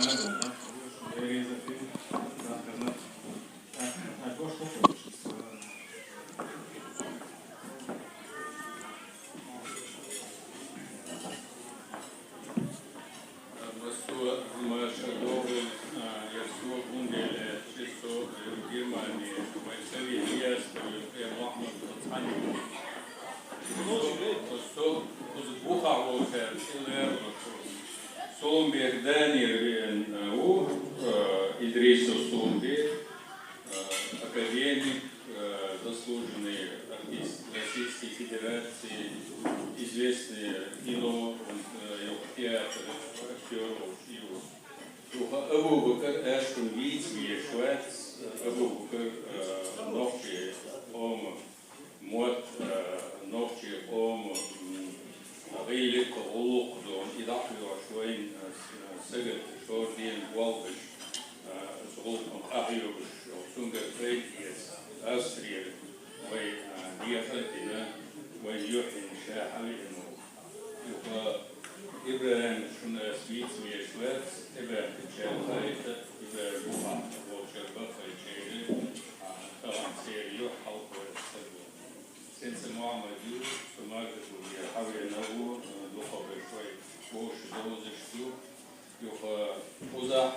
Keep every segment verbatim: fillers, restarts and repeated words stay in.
Массо а зумаша догӀу, а, я со гундел, чи со, э, Германия, вай Совет Ястав, э, Мухаммад Лацхани. Со, со, куз буха волчар, Соломбек Данир, э, у, э, Идрисов Соломбек, э, академик, э, заслуженный артист Российской Федерации, известный кино, э, театр, актёр, его. Юха Абу-Бакр, эшкун виц веш вац, Абу-Бакр, э, нохчи, ом, мот, э, нохчи, ом, м, гӀиллакх, гӀуллакх дон, и дӀахьош вайн, э, с-, э, сагат шорден болгаш, э, зулхун къахьоьгуш, цунгар пайдес, Австрияр, вай, э, дехар дина, вай юхин ша хьавиъну. Юха ИбрахӀим шуна виц веш вац, ИбрахӀим чел хайта, ИбрахӀим бухахь волчар баххайчайри, а, талан церан юхь хьалхаваьр саг ва. Сенца Мухьаммад ю, со марда хургья, хьавена ву, духовой шой, вовши довзаш ду. Юха кхузахь,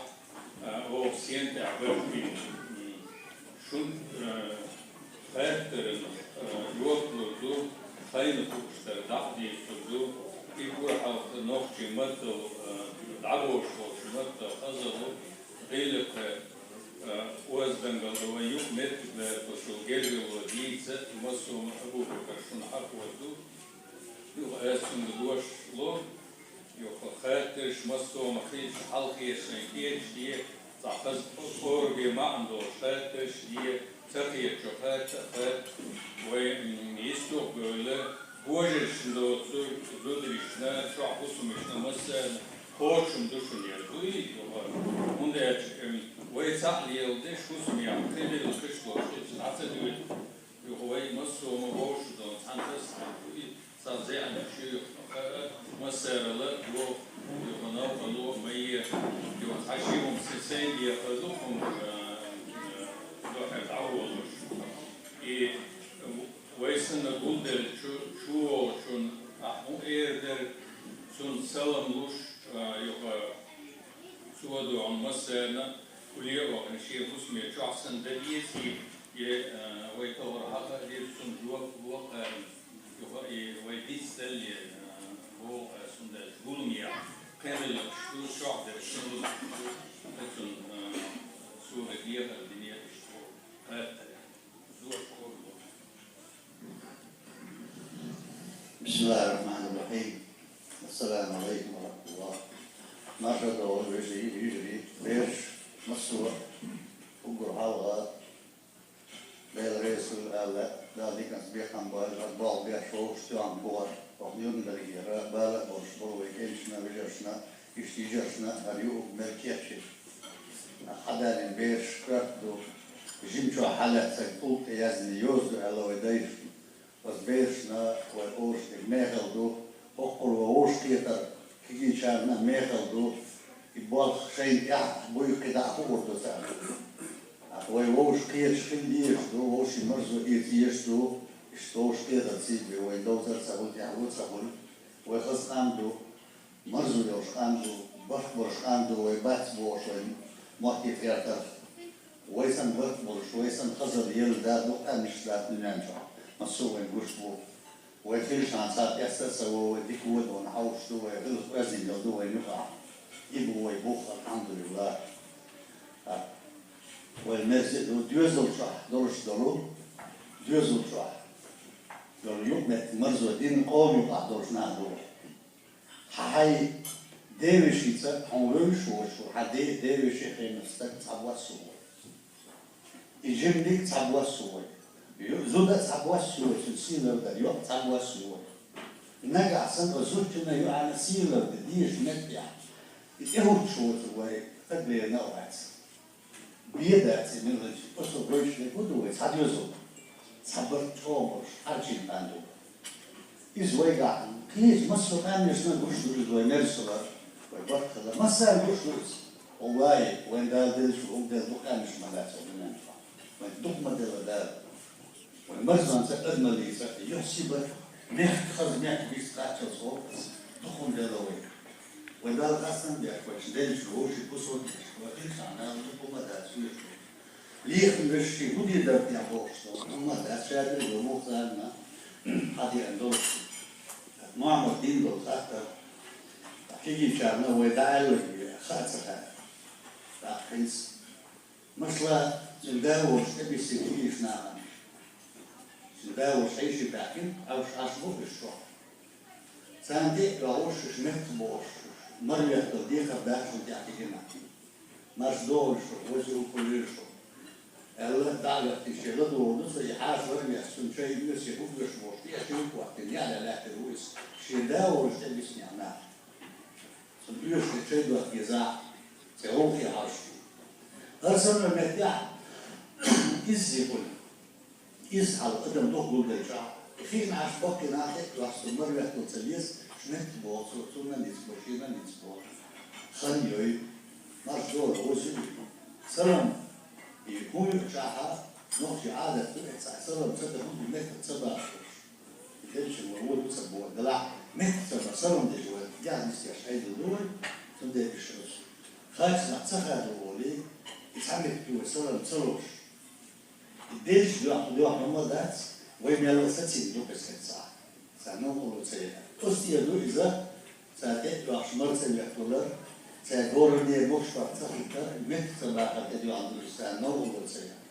а, оха сен тӀехь бахкийна. М, шун, а, хаттаран, а, жоп лур ду, хайна хууш дар дӀахьдийцар ду, и гур хьалха нохчи маттал, а, дӀабош волчу маттал хазалу, гӀиллакха, а, оздангал ду вайн юкъ меттиг лаьрхӀа цо гергарло дийца, массо а Абу-Бакр шуна хьахор ду, юха ас цунга дош ло, юха хаттарш массо а хилча хьалхешан кечде, цхьа хаза кӀорге маьӀна долуш хаттарш де, ца хетачу хатта а хатта, вай, м, йистохбевлла, божаршна доцу зударшна, чохь хӀусамашна массарна кхочун ду шуна яра дуй, юха. ХӀунда аьлча, м, вай цхьаъ леладеш хӀусамех кхин гӀиллакхаш лоцуш, иза дӀа ца дуьйцу. Юха вай массо а ма вовшах долу цхьана тасхьана ду и, цхьа зеана шуьйра хаа, массарал а воху, юха новкъарло а ма е, юха цхьа ши хӀума са сайга яхар ду хӀума, а, а, дохьур дӀаволуш. И вай санна гулделлачу, чу волчун, ахь хӀун эр дара, цунна салам луш, а, юха Цо а дуьхьал массарна, улле а вахана, шен хӀусаме чохь санна дан дезий, е, а, вай товр хьакха а деза, цунна жоп ло а, юха и вай дицдалле, а, боху ас, хӀунда аьлча гуламехь кхин гӀиллакхаш ду, чохь дерг кхин гӀиллакхаш ду, ткъа цунна, а, сура дехар дине иштта боху хаттарехь. Зош кхур бу. بسم الله الرحمن الرحيم. السلام عليكم ورحمة الله. Марша догӀийла, вежарий, йижарий, бераш, массо а, уггар хьалха, Дела реза хуьлда аьлла, Дала диканца бекхам бойла, хӀара болх беш вовшашна тоьхна бу хӀара, хӀокху Нюрнбергера бала а болуш болу вай кӀенташна, вежаршна, иштта йижаршна, хӀара юург мел кечйина. Хьадалийна бераш коьрта ду, жимачохь хьалаьцнарг тӀулг тӀе яздина йоза ду аьлла вай дайша. Оцу берашна вай олуш дерг мехала ду, хӀоккхул вай вовшахкхетар кегийчарна а мехала ду, и болх шайна тӀехь буй кхидӀа а хуур ду царна. ТӀаккха вай вовшахкхеташ хила дезаш ду, вовшийн марзо эца езаш ду, иштта вовшахкхетар цига бен вай довзар а ца хуьлу, тӀаьхьо а ца хуьлу, вай хаза къам ду. Марзо йолуш къам ду, барт болуш къам ду, вай бац бохуш вайн мотт тӀе гӀертарх. Вай санна барт болуш, вай санна хазалла елла да дукха къаьмнаш дац дуьнен чохь, массо а вайна гуш бу. Вай хилчахьана цхьа тӀаьсса а ца во, вай дика вон а хьовсуш ду, вай гӀиллакх оьздангалла ду вайна юкъахь. И бу вай бух, алхьамдулиллахӀ. Вай мерза а ду, доьзал чохь долуш долу, доьзал чохь долу юкъаметтиг марзо динан къоман юкъахь долуш нах ду вай. Хьан хьайн девешица, хьуна вевзаш воцуш ву, хьан де-, девешин хенахь стаг цхьабосса ву вай. И жиманиг цхьабосса ву вай. Ю-, зуда а цхьабосса ву вай, цуьнан сий лардар, йоӀ цхьабосса ву вай. Нагахь санна оцу зудчунна а йоӀана а сий лардан дезачу меттехь, и тӀехӀуттуш воцург вай стаг верна а вац. Бен дац и мелханча, оцо гойтуш дерг хӀун ду вай, цхьа доьзал, цхьа барт чӀогӀа болуш, хьарчийна къам ду. Иза вайгахь кхечу массо а къаьмнашна гуш ду иза, вай мерза хилар, вай барт хилар, массарна гуш ду иза. Валлахьи, вайн Дала делча, хӀума делла дукха къаьмнаш ма дац вай дуьнен чу. Вайн дукха ма делла Дала. Вайн марзонца, адамаллица, юхьсиба, мехка хаза, мехка вист кхаччалца гӀо, дукха хӀума делла вай. Вайн Дала хастам беш, вайша делча, вовши кусок деш, вай хилча нала дукха ма дац, вуьйш ву. Лехам веш ши хӀу дийр дар тӀехь бохуш долу, хӀума дац, шадерг йо мух царна хьадеана долуш. Мухьаммад дин долу хаттар, кегийчарна вай дӀааьлла, хаа ца хаьа. ТӀаккха хӀинца, масала, цуьнан да волуш тӀебиссе кегийчу нахана. Цуьнан да волуш хьеший баьхкина, Ӏаш, Ӏаш бу уьш чохь. Царна тӀе а оьхуш, уьш меттах бохуш, марветтал декхар дац шуна тӀехь кегина. Марш догӀуш шу, ваза улкху луьйш шу. Аьлла, дӀа а веттина, шен ладугӀур ду со, и хьаша вара мех, цунна чай оьший хӀума оьшу бохуш, тӀе ши хӀума хӀоттина, яа лаьттира ву иза. Шен да волуш тӀебиснехь нах. Цунна оьшуш чай дохка езахь, цхьа гӀуллакхе хьожуш. Арсанал меттехь, иззий хуьлу. Иза хьал адам духкур делчахь, хиъна Ӏаш баккхий нах тӀе а доьхкина, марветтал ца веза, шун меттах боху цо, цунна а ницкъ бо, шена а ницкъ бо. Хан йой, марш догӀур, ваза ю. Салам, и хӀун ю чӀахьа, нохчий Ӏадат ду, и цхьа салам ца дахь, хӀунда меттах ца бахалуш. И делча вай вон ца боху, делахь меттах ца бахалуш, салам деш вай, яхь нисдеш хьайза ду вай, цундела иштта. Хачанах ца хадо олий, и цхьа меттиг вай салам ца луш. Делча доьхна, доьхна ма дац, вай мелла а сацийна ду кхузахь. Царна новкъарло ца яхь. Оцу тӀера ду иза, цара тӀе а доьхуш мара ца вехкалар, цара горане мокшпарт ца хӀиттар, меттах ца бахар тӀедоьхна ду иза, царна новкъарло ца яхь.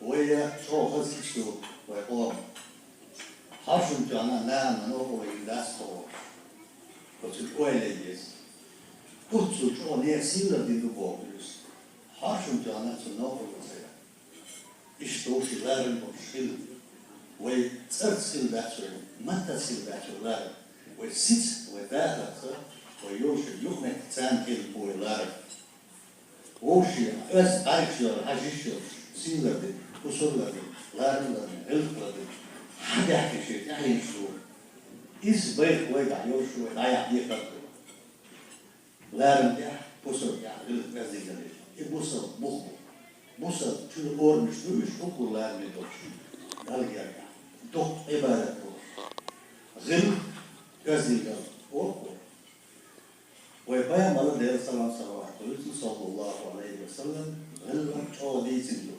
Вай я чӀогӀа хаза иштта ду, вай къоман. Хьаршун тоьхна нана новкъарло йина дац тхо. Оцу ойла еза. Оццул чӀогӀа нехан сий лардина ду боху иза. Хьаршун тоьхна цунна новкъарло ца яхь. Иштта вовшийн ларам болуш хила. Вай цӀарца хила дац вай, маттаца хила дац вай ларам. Вай сица, вай дахарца, вай йолчу юкъаметтиг царна хила бу вай ларам. Вовшийн оьзда бӀаьргаш йолу хьажа йиш йолуш, сий лардина, хӀусам лардина, ларам лардина, гӀиллакх лардина, хьан даьхкина шен тӀаьхьенаш ду. Иза байракх вайгахь йолуш вай дӀаяхьа декхар ду. Ларам тӀехь, бусалба тӀехь гӀиллакх, оьздангалла. И бусалба бух бу. Бусалба чуьра орамаш ду уьш, хӀокху лараме долуш. Далла гергахь. Дукха Ӏибадат долуш. ГӀиллакх, оьздангалла. Оха вай. Вай пайхамар, Делан салам-салават хуьлда цунна, саллаллаху Ӏалайхи ва саллам, гӀиллакх чӀогӀа дийцина ду.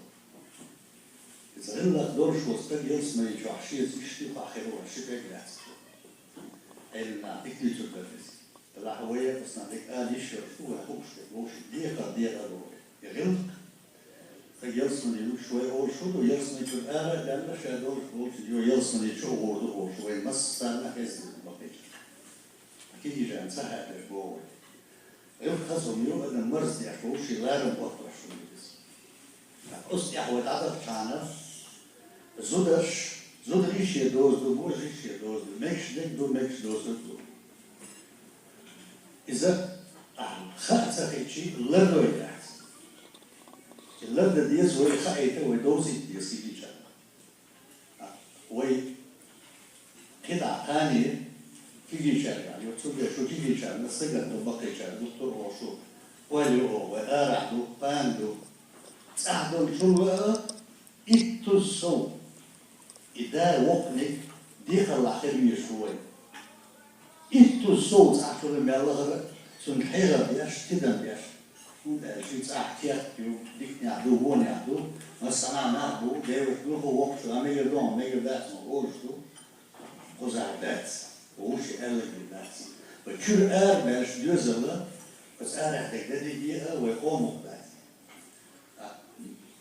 Иза гӀиллакх долуш волу стаг ялсамани чохь шеца иштта юкъахь хир вара, ши пӀелг лаьцна. Ӏелам наха дика дуьйцур дара иза. Делахь вай а, аса дика ала йиш йолуш ду, вай хууш дерг вовшийн декхар дехар ву вай. И гӀиллакх, стаг ялсамани луш вай олуш хӀун ду, ялсамани чуьра ара а даьлла, ша долуш волчу йо ялсамани чу а гӀур ду олуш, вай массарна а хезна бакъийча. Кегийчарна ца хаьа дерг боху вай. Гӏиллакх хаза хӀума ю, адам марздеш ву, шен ларам оттош хӀума ю иза. Оцу тӀехь вай дӀадахчахьана, зударш, зударий шен доза ду, божарий шен доза ду, мегаш дерг ду, мегаш доза ду. Иза ахьа хаа ца хиъчи, лардой дац. И лардан деза вай хаийта, вай довзийта деза кегийчарна. Вай кхидӀа кхане кегийчаьрга, ю цундела шу кегийчарна сагатто баккхийчара гуттар а оха шу, ойла ю оха, вай арахь ду, кхана ду. ЦӀахь долчул а иттуза сов и да воккханиг декхарлахь хир везаш ву вай. Иттуза сов цӀахь чуьра мел лахара, цунна хьехар деш, тидам деш. ХӀунда аьлча ши цӀахь кехат ю, диканехь ду, вонехь ду, массанхьа нах бу, деваш ду, хӀу воккхачу, а мегар ду, хьуна мегар дац, ма олуш ду. Кхузахь дац, вовши аьлларг дац. Вай чуьра арабаьллачу доьзалла, оцу арахь дерг дерриге а вай къомах дац.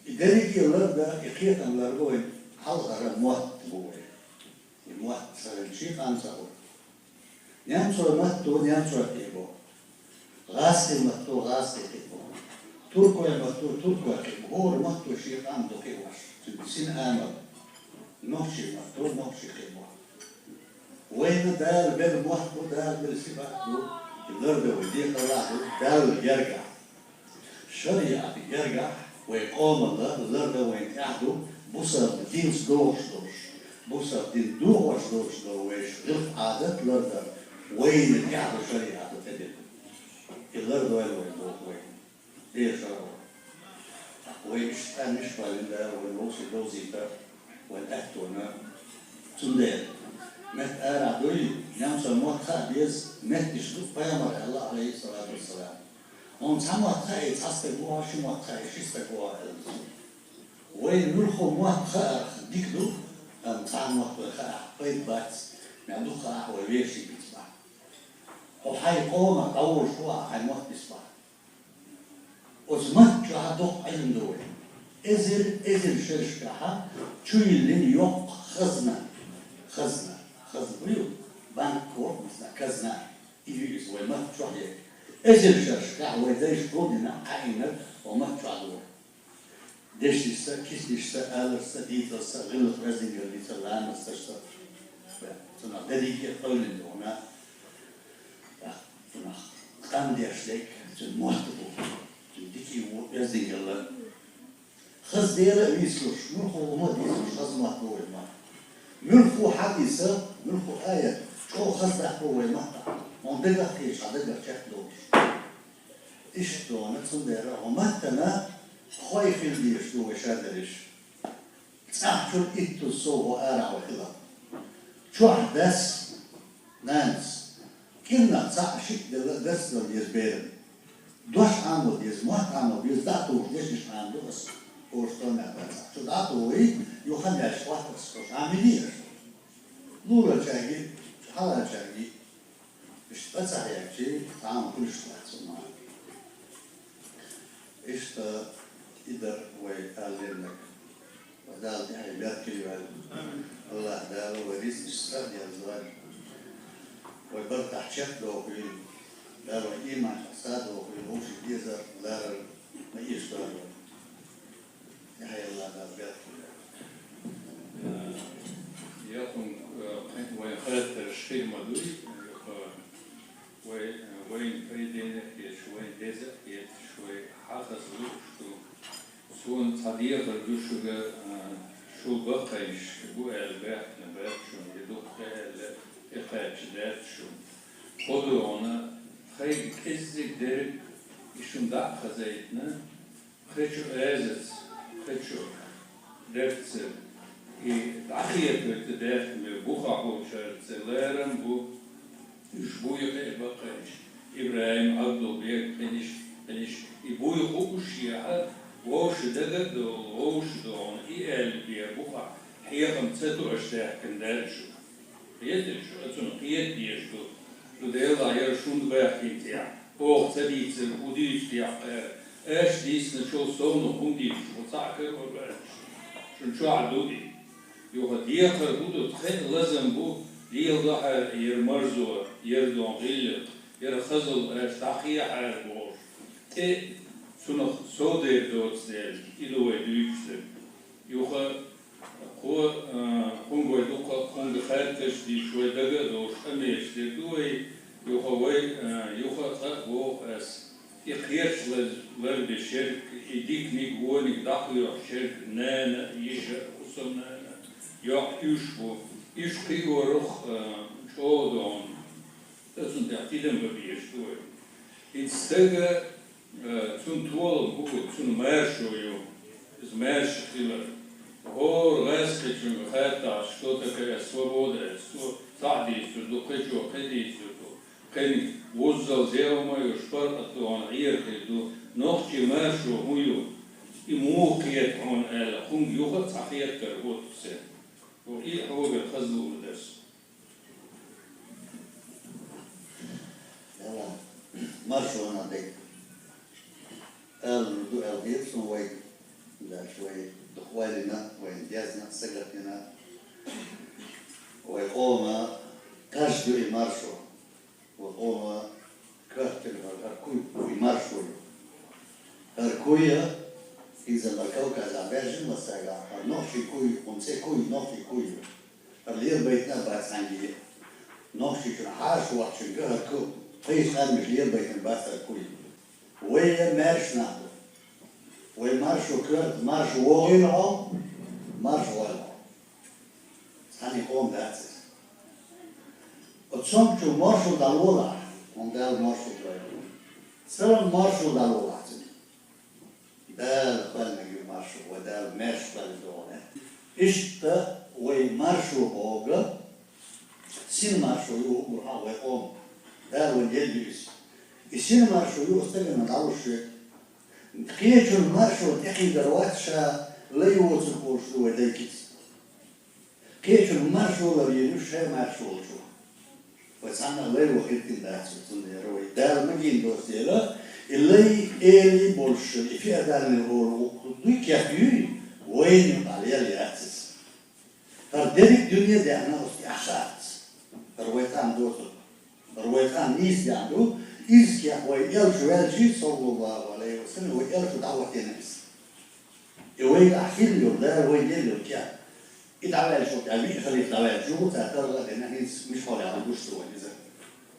И дерриге а ларда, и кхетам ларда вайн хьалхара мотт бу вай. И мотт ца хилча, къам ца хуьлу. Немцойн матто немцойн кхиабо. ГӀазкхийн матто гӀазкхийн кхиабо. Туркойн матто туркойн кхиабо. ХӀора матто шен къам ду кхиош. Цуьнан сина амал. Нохчийн матто нохчийн кхиабо. Вайна Дала белла мотт бу, Дала белла сибат ду. И ларда вай декхарлахь ду, Далла гергахь. Шариатан гергахь вай къомалла лардан вайн тӀехь ду, бусалба динца догӀуш долуш, бусалба дин дохош долуш долу вайша гӀиллакх-Ӏадат лардан вайна тӀехь ду шариатан тӀедиллина. И лардойла вай боху вайна. Дера шарахь вай. Вай иштта къаьмнаш валина Дала вайна вовшийн довзийта, вайна аьттонна. Цундела метта ара дуй, немцойн мотт хаа беза, метташ ду пайхамар аьлла, алейхиссалату вассалам. Хьуна цхьа мотт хаий, цхьа стаг ву хьо, ши мотт хаий, ши стаг ву хьо аьлла. Вай муьлхха мотт хаарх дика ду, амма цхьа мотт вай хаахь пайда бац, мел дукха хаахь вай веший бицбахь. Хьо хьайн къомах дӀаволуш ву ахь, хьайн мотт бицбахь. Оцу матта чохь доккха Ӏилма ду вай. Эзар, эзар шерашкахьа чу йиллина йоккха хазна. Хазна. Хазна ду ю? Банк кор, масала, казна. И ю иза вай матта чохь е. Эзар шерашкахь вай дайша гулдина, Ӏайнар, вай матта чохь ду вай. Дешнашца, киснашца, аларца, дийцарца, гӀиллакх-оьздангаллица, ламазца. Цунах дерриге а къевлина ду вайна. Цунах къам деш дерг, цуьнан мотт бу. Цуьнан дика а ву, оьздангалла. Хаза Дела а вийцалуш, муьлхха хӀума а дийцалуш, хаза мотт бу вай мотт. Муьлхха хьадис а, муьлхха аят, чӀогӀа хаза даккха вай мотт. Хьуна дагах кхеташ, хьан дагах чекхдолуш. Иштта ду вайна, цундела хӀокху маттана хой хила дезаш ду вай шадерриш. ЦӀахь чуьра иттаза сов хӀокху арахь вай хиларх. Чохь дас, нанас, кӀирнах цхьаъ, шиъ делла дарс дала деза берана. Дош Ӏамо деза, мотт Ӏамо деза, дӀа а тухуш, дешнаш Ӏамаду ас, оцу тӀом тӀехь цӀахь чу дӀа а тухий, юха хан яьлча хӀоттар ас, оцу Ӏамийша. Луларчаьрга, хьаларчаьрга. Иштта цхьа хьаьрчий, тхьамма хуьлуш вац хӀума. Иштта и дара вай аллернаг. Вай Дала тӀаьхье беркате йойла. АллахӀ Дала вай рицкъаш схьа а дерзойла. Вай бартахь чекхдохийла. Дала вай ийманехь схьа а дохийла, вовшийн дезар, ларар ма эшадойла вай. Яхьъялла Дала беркате йойла. Э, я хӀун, э, кхин вайн хаттарш хир ма дуй, юха вай, э, вайн пайденна а хеташ, вайн деза а хеташ, вай хьахаза лууш ду. Суна цхьа дехар ду шуьга, э, шул баккхайнаш бу аьлла баьхкина бац шуна, я дуккха аьлла, тӀекхаьчна дац шуна. Кхо догӀана, тхайга кӀеззиг дерг, и шуна дӀа а хазийтина, кхечу Ӏазаца, кхечу дерца, и дӀахетавита даьхкина бу, бухахь болчаьрца ларам бу, уьш буй кхин баккхайнаш, ИбрахӀим, Ӏабдулбек, кхиниш, кхиниш, и буй хууш яхьа, вовша дага а долу, вовша догӀана, и аьлла бен бухахь хьехам ца тоьаш даьхкина даьлла шу. Кхетий шу, оцунна кхета дезаш ду. Шу Делахь яра шуна баьхкинчехь, оха ца дийцар, хӀун дуьйцу техьа ара? Аша дийцинчул совнаха хӀун дийцу шу? Цхьаъ карор бац шу. Шуна чохь ду и. Юха дехар хӀун ду, тхайн а лазам бу, леладо хьара яра марзо, яра дон гӀиллакх, яра хазалла аша дӀакхехьара бохуш. ТӀе цунах совдер доцу дела, и ду вай дуьйцуш дерг. Юха кхо, а, хӀунга вай дукха, хӀунга хаттарш дийцуш вай дага а долуш, къамелаш дерг ду вай, юха вай, а, юха а цкъа а боху ас. И кхеташ лар-, ларбеш ерг, и диканиг, вониг дӀакхоьхьуш ерг, нана, йиша, хӀусамнана, йоккха уьш бу. Уьш кхиорах, а, чӀогӀа догӀна. Оцунна тӀехь тидам бан безаш ду вай. ХӀинца стага, э, цунна толам хӀун бу, цунна маршо ю. Иза маьрша хилар. ХӀора гӀаскхичуьнга хаттахь, что такая свобода, цо цхьаъ дийцур ду, кхечо кхин дийцур ду. Кхин вуззал зевма йолуш паргӀат догӀана Ӏер хир ду. Нохчийн маршо хӀун ю? И муха кхета хьуна аьлла, хӀунга юха а цхьа хеттар хӀотту церан. Ва и хьогара хаза луур дара со. Дала маршонах дерг ала лур ду аьлла хета суна вайга. Даш вай дукха ойла йина, вайна дезна, сагатдина. Вай къоман кхаж ду и маршо. Вай къоман коьртаниг хӀара куй, и маршо ю. ХӀара куй а, иза ма Кавказехь баьржина массаьрга, хӀара нохчийн куй, хӀун цӀе куй, нохчийн куй ю. ХӀара лелабайтина а бац цхьаьнгге. Нохчийчун хьаша вахчуьнга хӀара куй, кхечу къаьмнаш лелабайтина бац хӀара куй. Вай а маьрша нах ду. Вай маршо коьрта, марша вогӀийла хьо, марша войла хьо. Цхьанне къоман дац иза. Оцу цомгачо маршалла дӀалолахь, хӀунда аьлла маршалла дойла. Царна маршалла дӀалолахь цуьнан. Дала кхоьллинарг ю маршо, вай Дала маьрша кхоьллинарг ду вайна. Иштта вай маршо бохург, син маршо ю хӀума хьа вай къоман. Дала вайна елла ю иза. И син маршо ю стагана дӀалуш век. Кхечун маршо тӀекхийдар вац ша, лай воцург волуш ду вай дай кица. Кхечун маршо ларъян ю шайн маршо волчо. Вай цхьанна а лай ваха хӀиттина дац, цундела вай Дала магийна доцу дела, и лай, эли болуш, и фиадаллин олу вукху дуй кех юй, вайна юкъахь лела яц иза. ХӀара дерриг а дуьне а деана оцу тӀехь хаац. ХӀара вай цхьанна доцург. ХӀара вай цхьанна нийса деана ду, иза кех вай элча ваьлчий, саллаллаху алейхи ва саллям, вай элча дӀахӀоттийна иза. И вайгахь хилла йолу, Дала вайна елла йолу кех. И дӀаваьллачул тӀаьхьа виъ халифа дӀаваьлча, цара тарло а дина, хӀинца муьлш хьолехь ду гуш ду вайна иза.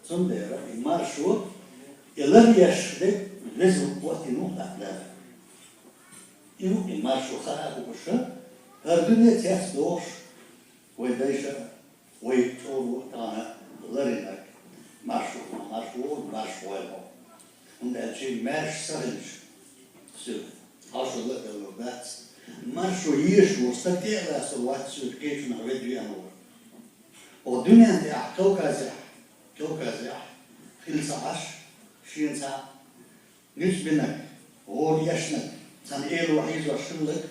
Цундела и маршо, и лар еш дерг веза хӀоттийна ву тӀаккха Дала. И ву и маршо хаа а хууш, хӀара дуьне цецдохуш, вай дайша а, вай чӀогӀа а тахана ларийнарг маршо, маршо, маршо вай боху. ХӀунда аьлча маьрша ца хилча, соьга хьошалла а далур дац. Маршо езаш волу стаг тӀе а лацор вац соьга кхечунах ведда веана вара. Оха дуьнен тӀехь Кавказехь, Кавказехь хилла ца Ӏаш, шена цхьа нуьцкъабинарг, гӀора эшнарг, цхьана эло хьийзош хилларг,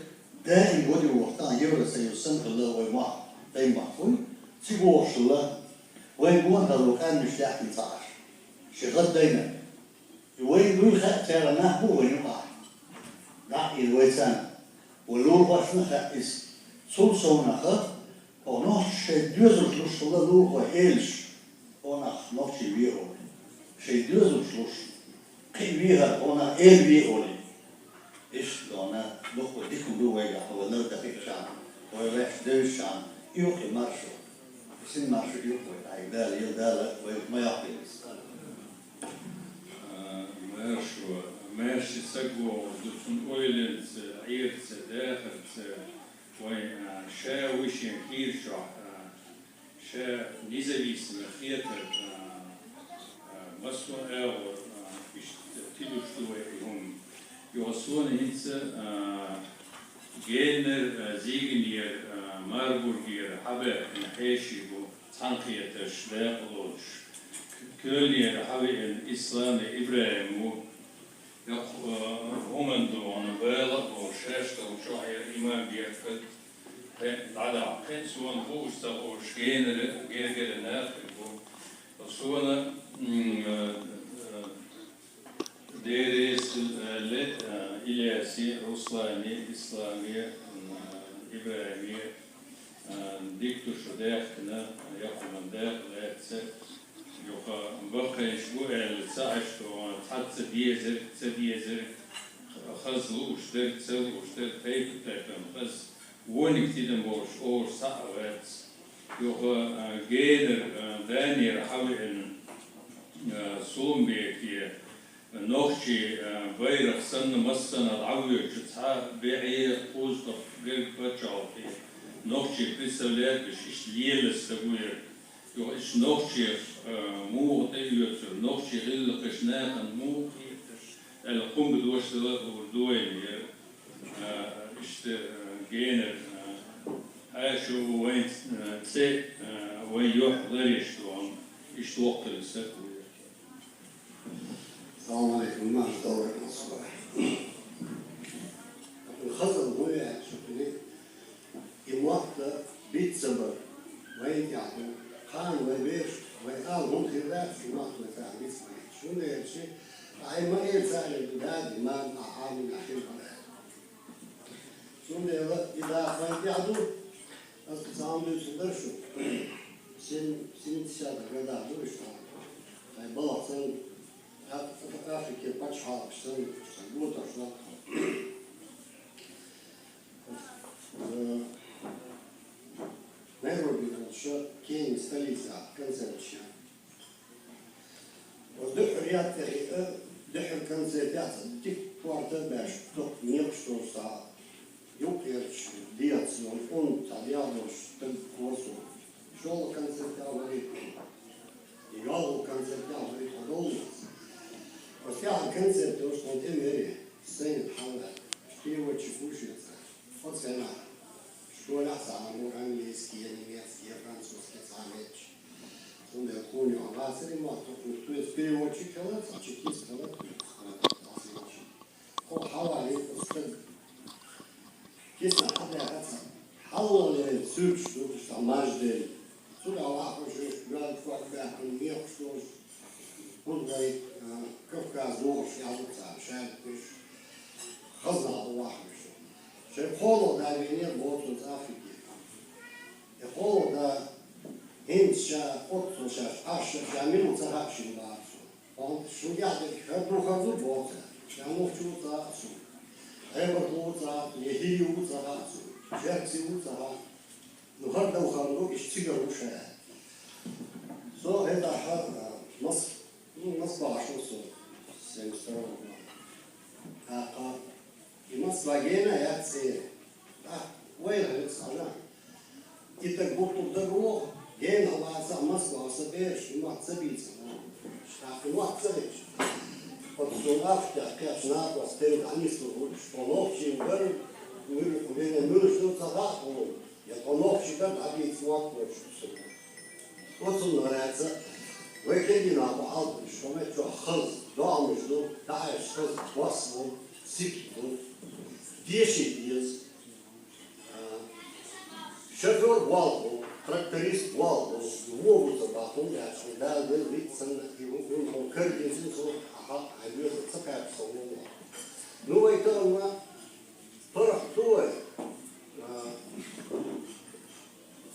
даим гуди воху тахана Евросоюз санна хилла вай мохь, тайн мохь хуй, цига вохуш хилла, вайн гонахалла къаьмнаш яьхкина ца Ӏаш. Ши гӀаддайна. И вайн дуй хаьа, цара нах бу вайн юкъахь. ДӀа а йина вай царна. Вай лулахошна а хаьа иза. Цул совнаха, хӀокху нохчаша шайн доьзалш луш хилла лулахой элаш, хӀокху нах нохчий ве олий. Шайн доьзалш луш, кхин а вехар, хӀокху нах эла ве олий. Иштта дона дуккха дика ду вайгахь, вай лар дахиъчарна, вай ваьш девзачарна, и юкъе маршо. Син маршо юкъе вай, хьайга Дала, ел Дала, вай ма йоккхийла иза. А, маршо, маьрша саг вогӀур ду, цунна ойланца, Ӏерца, дахарца, вайн, а, ша вуй шен кийра чохь, а, ша независимо хетар, а, а, массо а агӀор, а, иштта тидуш ду вай и хӀума. Йо, суна хӀинца, а, Геннара, а, Зиганера, а, Марбургера хьабаьхкина хьеший бу, цхьаьнакхетарш дакъа лоцуш. Коьльнера хьавеана Ислами ИбрахӀим ву. Йоккха, а, хӀуманна догӀана бала а бохуш, шаьш долчохь яра имам Геркат, кхин дӀадахьа, кхин суна хууш ца хууш, генара, гергара нах а бу. Суна, м, а, а, Дерес, а, ле, а, Ильяси, Руслани, Ислами, м, а, ИбрахӀими, а, дика ду шу даьхкина, йоккха хӀуманна дакъа лаьцна. Юха баккхийш бу аьлла ца Ӏаш догӀу, цхьацца дезарг, ца дезарг, хаза лууш дерг, ца лууш дерг, тайп-тайпана хаза, вониг тидам болуш олуш цхьаъ а вац. Юха, а, генара, а, Данера хьавеана, а, Сулумбеке, нохчий, а, байракх санна, массанхьа дӀавоьдучу цхьа бӀе кхузткъа берг пачхьалкхе нохчий представлять деш, иштта лелаш стаг ву яра. Юха иштта нохчех, а, муха тӀеоьцур, нохчий гӀиллакхаш нахана муха кхеташ, аьлла, кхумба дош дала а луур ду вайна яра. А, иштта, а, генара, а, хьаьша ву вайн, а, цӀе, а, вайн юьхь ларъеш ду хьуна, иштта воккхалла стаг ву яра. Салам алейкум, марша дала вай массо а. Хаза ву аьлла шу хили, и мотт биц ца бар, вайн тӀехь ду. Кхана вай бераш, вай ала хӀунда хир дац, и мотт вай царна биц ма яц. ХӀунда аьлча, ахь и ма эла царна ду, дада, мама, ахь Ӏамина хир ма дац. Цундела и дакъа вайн тӀехь ду. Аса цхьа хӀума дуьйцур дара шу. Сем-, семидесятых годах ду уьш тхьа. Ткъа балхах санна, Аф-, Африкера пачхьалкхаш санна, сан гонахарш латтахь. Э, Найроби волчу Кенин столицахь концерташ яра. Оцу дуьххьара ятта тӀехь, э, дуьххьара концерт яц, дика корта а баьш, тхо некъаш долуш цхьа юккъерчу дехьаца йолу ун цхьа дегӀ долуш стаг корсо. ШолгӀа концерт а валийта, и йолгӀа концерт а валийта хьо доллуц. Оцу тӀаьхьара концерт долуш тхуна тӀе мери, сайна хьалла. Уьш ду, уьш цхьа маж дерг. Цу тӀа вахуш, уьш, йоьлла ког баьккхина, мехаш долуш, хӀунда вай, а, Кавказ вогӀуш ял ду цара, шаьрташ, хаза нах ду вахуш. Шайн кхоалгӀа да вене боцу цӀа Африке. И кхоалгӀа да хӀинца ша, оццул ша, аш ша мила ву ца хаьа шуна боху цо. Амма шуна яхь дерг хӀара ду, хӀара ду боху цара. Ша нохчо ву ца хаьа суна. Эбархо ву ца хаьа, я хӀирий ву ца хаьа суна. Шеркси ву ца хаьа. Ну, хӀара дан хан ду, иштта цигара ву ша. Со хӀетахь, а, Мос-, ну, Москва шо со, семьдесят второго года. ТӀаккха и Москва гена яц церан. ТӀаккха вайна хӀинца хьажа. И таг бухтур даг ву, гена вацахь Москва, сан бераш, и мотт ца бийца. ТӀаккха и мотт ца хилча. Оцу со лафтехь кхечу накъост тера дӀанислур ву, тхо нохчийн бара, муьлхха вене муьлш ду ца хаьа тхуна. Я тхо нохчий дан дӀабийца мотт лоцуш ду суна. Оцунна лаьцна вай кегий нах бу хьалабуьйш, хӀокху меттехь хаза догӀмаш ду, дӀахьаьжча хаза бос бу, сикка бу. Деши деза. А, шофёр болх бу, тракторист болх бу, вон ву ца бахьа, хӀунда аьлча Дала делла виц санна, и хӀун, хӀун, хӀун кара дезина цо, ахьа, хьайн веза ца кхаьчча со вон ву. Ну, вай тахана ПаргӀато вай, а,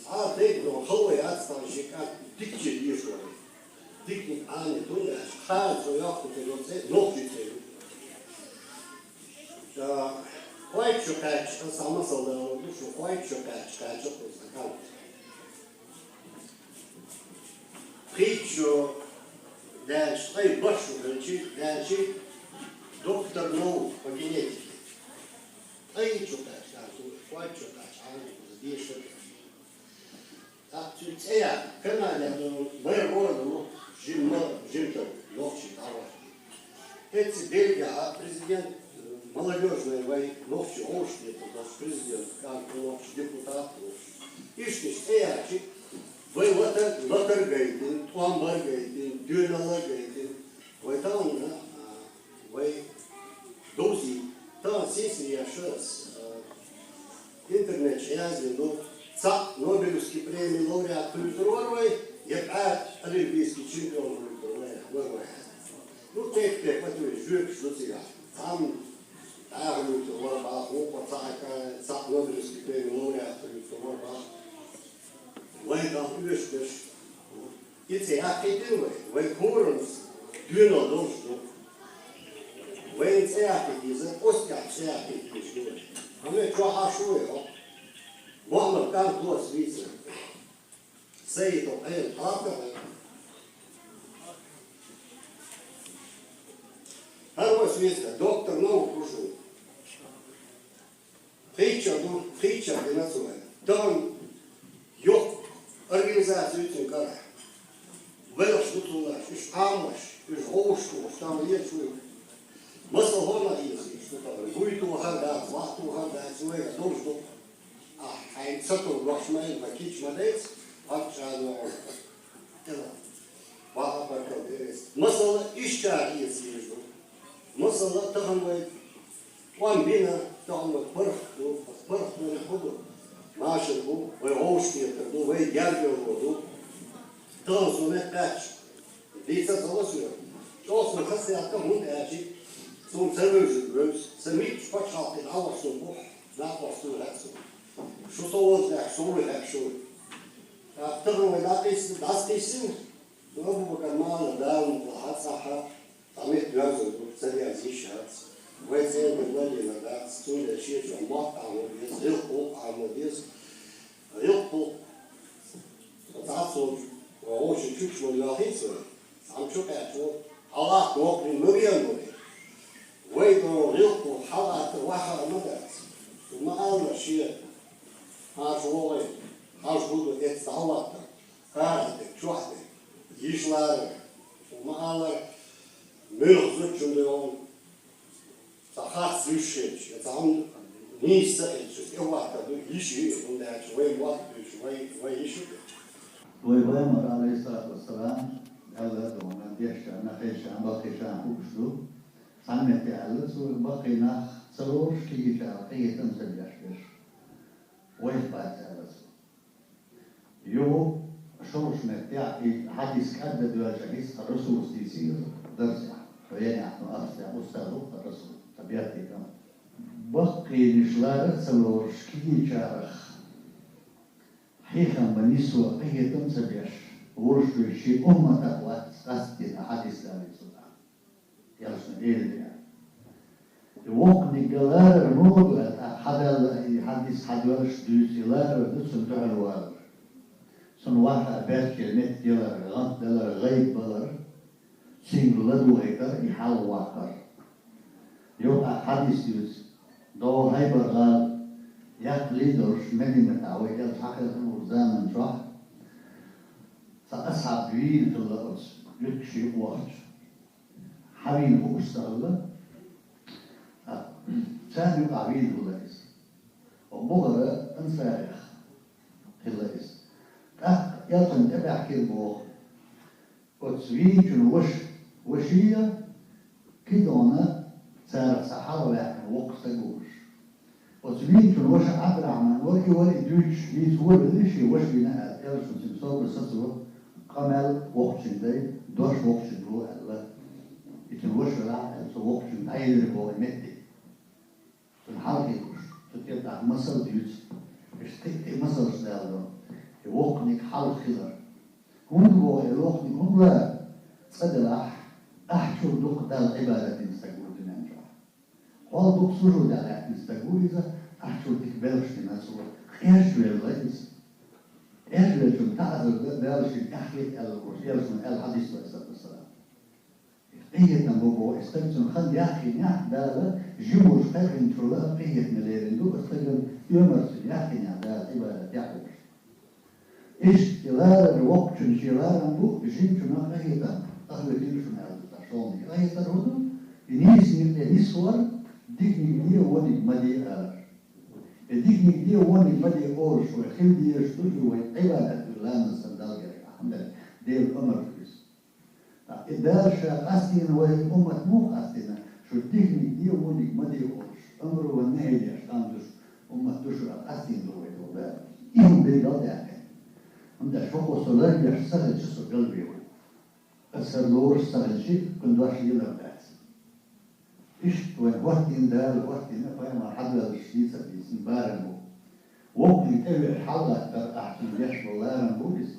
цхьа а дайта догӀу хала вай яц тхьана шен кӀант дикаче дезаш вай. Диканиг Ӏамийта хӀунда аьлча, кхана цо йоккху тера цӀе, нохчийн цӀе ю. Ткъа кхойтта шо кхаьчча, аса цхьа масал далор ду шу, кхойтта шо кхаьчча, кхаьчча кхуза кӀант. Кхойтта шо даьлча, ткъе бархӀ шо хилча, даьлча, доктор наук по генетике. Ткъе итт шо кхаьчча, кхойтта шо кхаьчча, Ӏалам дешар. ТӀаккха цуьнан цӀе яьккхина, Канаде вайн гӀо ду, жимма, жимма нохчий дӀахӀоттийна. Эцца Бельгехь президент, э, молодёжный вай нохчий гӀовшахетар долуш президент, кӀант нохчий депутат волуш. Иштта цӀе яьккхича, вай лата-, латар гайтина, тӀом бар гайтина, доьналла гайтина. Вай тахана, а, вай довзий, тахана сийсара еш ас, а, интернет чу яздина ду, цхьаъ Нобелевский премии лауреат хуьлуьйтур вара вай, я бӀе олимпийский чемпион хуьлуьйтур вара вай, вара вай. Ну, тек-тек, ма туьйра, жоьпаш ду цигахь. Цхьамма дӀахо хуьлуьйтур вара боху, вукхо цхьаъ, цхьаъ Нобелевский премии лауреат хуьлуьйтур вара боху. Вайн тахана оьшуш дерш. И цӀе яккхийтина вай, вай курамца доьналла долуш ду. Вайна цӀе яккхийта деза, оццу тӀехь цӀе яккхийта дезаш ду вай. Амма чохь Ӏаш ву вай хӀокху. Мохьмад кӀант ву ас вийцина. Саитов Ӏела, хьалха вай. ХӀара ву ас вийцина, доктор наук ву шу. Кхеччалц ду, кхеччалц дина цо вайна. Тахана йоккха организаци ю цуьнан карахь. Велхаш ду цунах, уьш Ӏамош, уьш гӀовшахош, тахана езаш ву. Масала хӀунда еза уьш ду тахана? Буй тохар дац, ваха тохар дац, вайга долуш ду. Ахь хьайна ца товр лош ма йина, ма кийча ма дайца, хьан чӀагӀо хьо. Тела. Ваха баркалла деррис. Масала, ишчара еза езаш ду. Масала, тахана вай тӀом бина, тахана вай паргӀат ду, паргӀат вайна хӀун ду? Машар бу, вай гӀовшахетар ду, вай гергарло ду. Тахана со мекх кхаьчча, дийца а ца ло соьга. ЧӀогӀа сан хазахетта, хӀунда аьлча, суна ца вевза вевза, сан меттигаш пачхьалкхе дӀавахча суна бухь, накъост ца ву хаьа суна. Шу со волчу нах, со вуй хаьа шу. ТӀаккха тахана вай дӀакхийсина, дӀасакхийсина, Абу-Бакар Мала Дала мукъалахь цӀахь а, цхьа метта доьзна ду, ца деза йиш яц. Вай цӀена лелийна дац, цундела шен чохь мотт Ӏамо деза, гӀиллакх-гӀуллакх Ӏамо деза. ГӀиллакх-гӀуллакх цхьацца волчу, вай вовшийн чучча вала йохийца вай, цхьамма чу кхаьчна, хьалха воккхавина ма веана вай. Вай тӀе гӀиллакх-гӀуллакх хьалхатта вахар ма дац. Шу ма аллара шен, хьан шу вогӀий, хьан шу хӀун ду эцца дӀахӀоттар. Арахь дерг, чохь дерг, йиш ларар. Шу ма аллара, муьлхха зудчунна дуьйна цхьа харц йиш хилча, я цхьа хӀума нийса ца хилча, тӀехӀоттар ду, йиш ю и, хӀунда аьлча вай мотт дуьйцуш, вай, вай йиш ю. Вай пайхамар, алейхиссалату вассалам, аьлла ду, нах дешчарна, кхечарна, баккхийчарна хууш ду. Цхьана метте аьлла цо, баккхий нах ца лоруш, кегийчарна къинхетам ца беш берш. Вайх бац аьлла цо. Юха шолгӀачу меттехь и хьадис кӀадда доьлча хӀинца тхан Расулас дийцира дарсехь, хьо енехь, ну, арсехь, устаз ву тхан Расул, тхан бертан кӀант. Баккхийнаш лара а ца лоруш, кегийчарах хьехам бан нисо, къинхетам а ца беш, волуш верг шен умматах вац, къастийна хьадис далийта цунах. Ялсна элира. И воккханиг ларар муха ду аьлла, тӀаккха хьадалла и хьадис хьадоьллуш дуьйцу, и ларар ду цунна дуьхьал валар. Цунна ваха баьчча метта ялар, гӀант далар, гӀайба балар, цуьнга ладогӀийтар, и хьалха ваккхар. Юха хьадис дуьйцу, дӀо Хьайбар-гӀала яккхале а долуш, Мединатахь вай элча хьакхелхина волчу заман чохь цхьа асхьаб вийна хилла оцу жуьгташа юкъахь. Хьан вийна хууш ца хилла, царна юкъахь вийна хилла иза. Оцу бухара ансарех хилла иза. ТӀаккха элчанна тӀебаьхкира боху. Оцу вийначун ваша, ваша я, кхидӀа царах цхьа хьалхаваьккхина воккха стаг волуш. Оцу вийначун ваша Ӏабдурахьман вара, и вара и дуьйцуш, дийца вара, вели шен ваша вина аьлла, элчано цуьнан собар сацо, къамел воккхачуьнга дай, дош воккхачуьнга ло аьлла. И цуьнан ваша велахь аьлла, цо воккхачуьнга дӀаелира боху и меттиг. Цунна хьалхе гуш, цу тӀе тӀаккха масал дуьйцу, иштта кхин а масалш далла. И воккханиг хьалха хилар. ХӀунда боху и воккханиг, хӀунда лара? Цкъа делахь, ахь чуьра дукха Далла Ӏибадат дина стаг ву дуьнен чохь. Хьол дукха сужудехь лаьттина стаг ву иза, ахь чуьра дика белхаш дина цо, къежвелла иза. Къежвеллачунна таӀзар дан Дала шена эхь хета аьлла волуш, элчано аьлла хьадис вай сатасара. Къинхетам бу боху, и стаг цунна хан яххийнехь Дала, жима волуш кхайкхинчул а къинхетаме лерина ду, оцу стагана оьмар цунна яххийнехь Дала Ӏибадат яхь волуш. Иштта и ларар воккхачун шен ларам бу, жимачунна къинхетам, къахетийла шуна аьлла ду цхьа шолгӀаниг. Къинхетар хӀун ду? И нийсаниг тӀе нисвар, диканиг де, вониг ма де алар. И диканиг де, вониг ма де олуш вай хила дезаш ду, шу вай Ӏибадат ду ламаз санна Далла гергахь, хӀунда аьлча Делан омар ду иза. ТӀаккха и Дала ша къастийна вай уммат муха къастийна, шу диканиг де, вониг ма де олуш, амру ва нахьи деш, амма душ, уммат душ а къастийна ду вай Дала. И хӀума билгал даьккхина. ХӀунда аьлча хӀокхо со ларбеш ца хилча, со галве ву. Аса лоруш ца хилча, кхуьнан дош лелар дац. Иштта вайн хӀоттийна Дала, хӀоттийна пайхамар хьадоьллуш дийца а дийцина барам бу. Воккханиг тӀе веъча хьалалаттар ахь цуьнан деш болу ларам бу иза.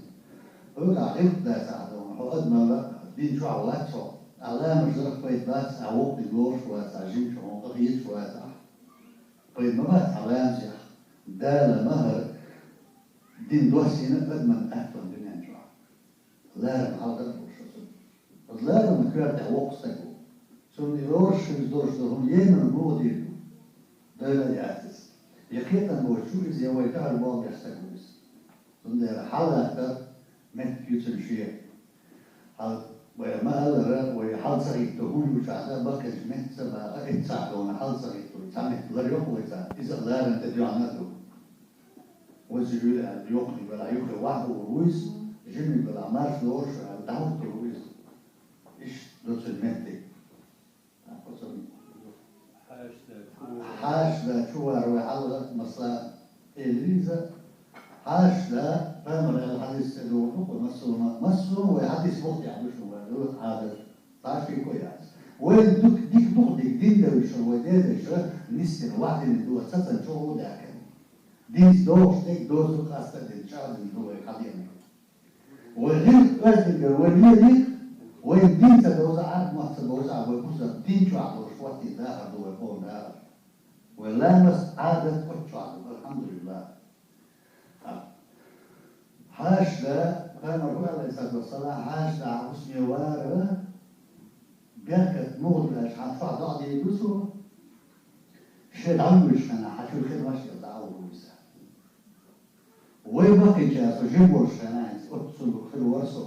Хьоьгахь гӀиллакх дац ахь дохна, хьо адамалла дин чохь вац хьо. Ахь ламаз дарх пайда бац, ахь воккханиг лоруш вац, ахь жимчу хьуна къахеташ вац ахь. Пайда ма бац ахь ламазех. Дала ма хӀара дин доссийна адаман аьттон дуьнен чохь. Ларам хьалха а бу шо цунна. Оцу лараман коьртехь воккха стаг ву. Цунна и лоруш хилча долуш долу хӀума емал муха дийр ду? Дойла а яц иза. Я кхетам боцуш ву иза, я вай тӀаьхьара болх беш стаг ву иза. Цундела хьалалаттар меттиг ю цуьнан шен. Хьал вай ма-аллара, вай хьал ца хӀитто хӀума ю чохь дан, баккхийчу метта ца баха, эццахь дона хьал ца хӀитто, цхьа метта лар йо вай царна, иза а ларам тӀе доьгӀна а ду. Ваза юьлла аьлла, йоккханиг велахь, юххе ваха а вур ву иза, жиманиг велахь, марша лоруш аьлла, дӀахӀуттур ву иза. Иштта ду цуьнан меттиг. Хьаша чу вар вай хьалха, масала, элира иза. Хьаша, пайхамар аьлла хьадис тӀе догӀу ду, массо а, массо а вай хьадис мухтехь ду шуна вай, ду Ӏадат. Цхьа шико яц. Вай дика, дика дукха дика дин девлла шуна вай дезачу, нисдина, вахдина ду, цацан чӀогӀа а даьккхина. Динца догӀуш дерг доцург къаста а дина, чӀагӀдина ду вай хьадеана. Вай гӀиллакх оьздангалла вай лелийта, вай дин ца довза, Ӏарб мотт ца довза, вай бусалба дин чохь долуш хӀоттийна дахар ду вай кхолла дахар. Вай ламаз, Ӏадат оцу чохь ду, алхьамдулиллах. Хьаша, пайхамар ву, алейхиссалату вассалам, хьаша хӀусаме вара, беркат муха ду аьлча, хьан чохь дӀа а дийр ду цо, шен дӀавуьйцуш хенахь, хьан чуьра хир ваша дӀа а вуьйцу. Вай баккхийчара со жима волуш хенахь, оццул хир вара со.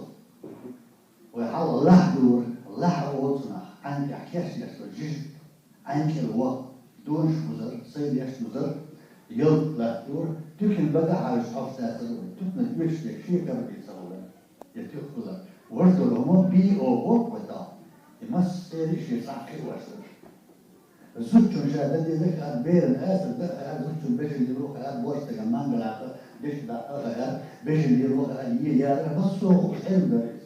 Вай хьалха лахь дора, лахь а олу цунах, Ӏаьнкех кеш еш со, жижиг Ӏаьнкера ваха, донаш бузар, сайл еш бузар, ялта латтора, туькана бага а хьаьвсича хьовсацар вай, туьканан оьшуш дерг шен кара бен ца хилар, я туьха хилар. Важа долу хӀума бий оха вай тахана. И массеран а шен схьа кхиош дара. Зудчун ша дан деза хаьара, беран асар дан хаьара, зудчун бежан дило хаьара, божтаган мангалахь а, Беш да, а, а, беш лир ваха, а, е яра, массо хӀама дар из.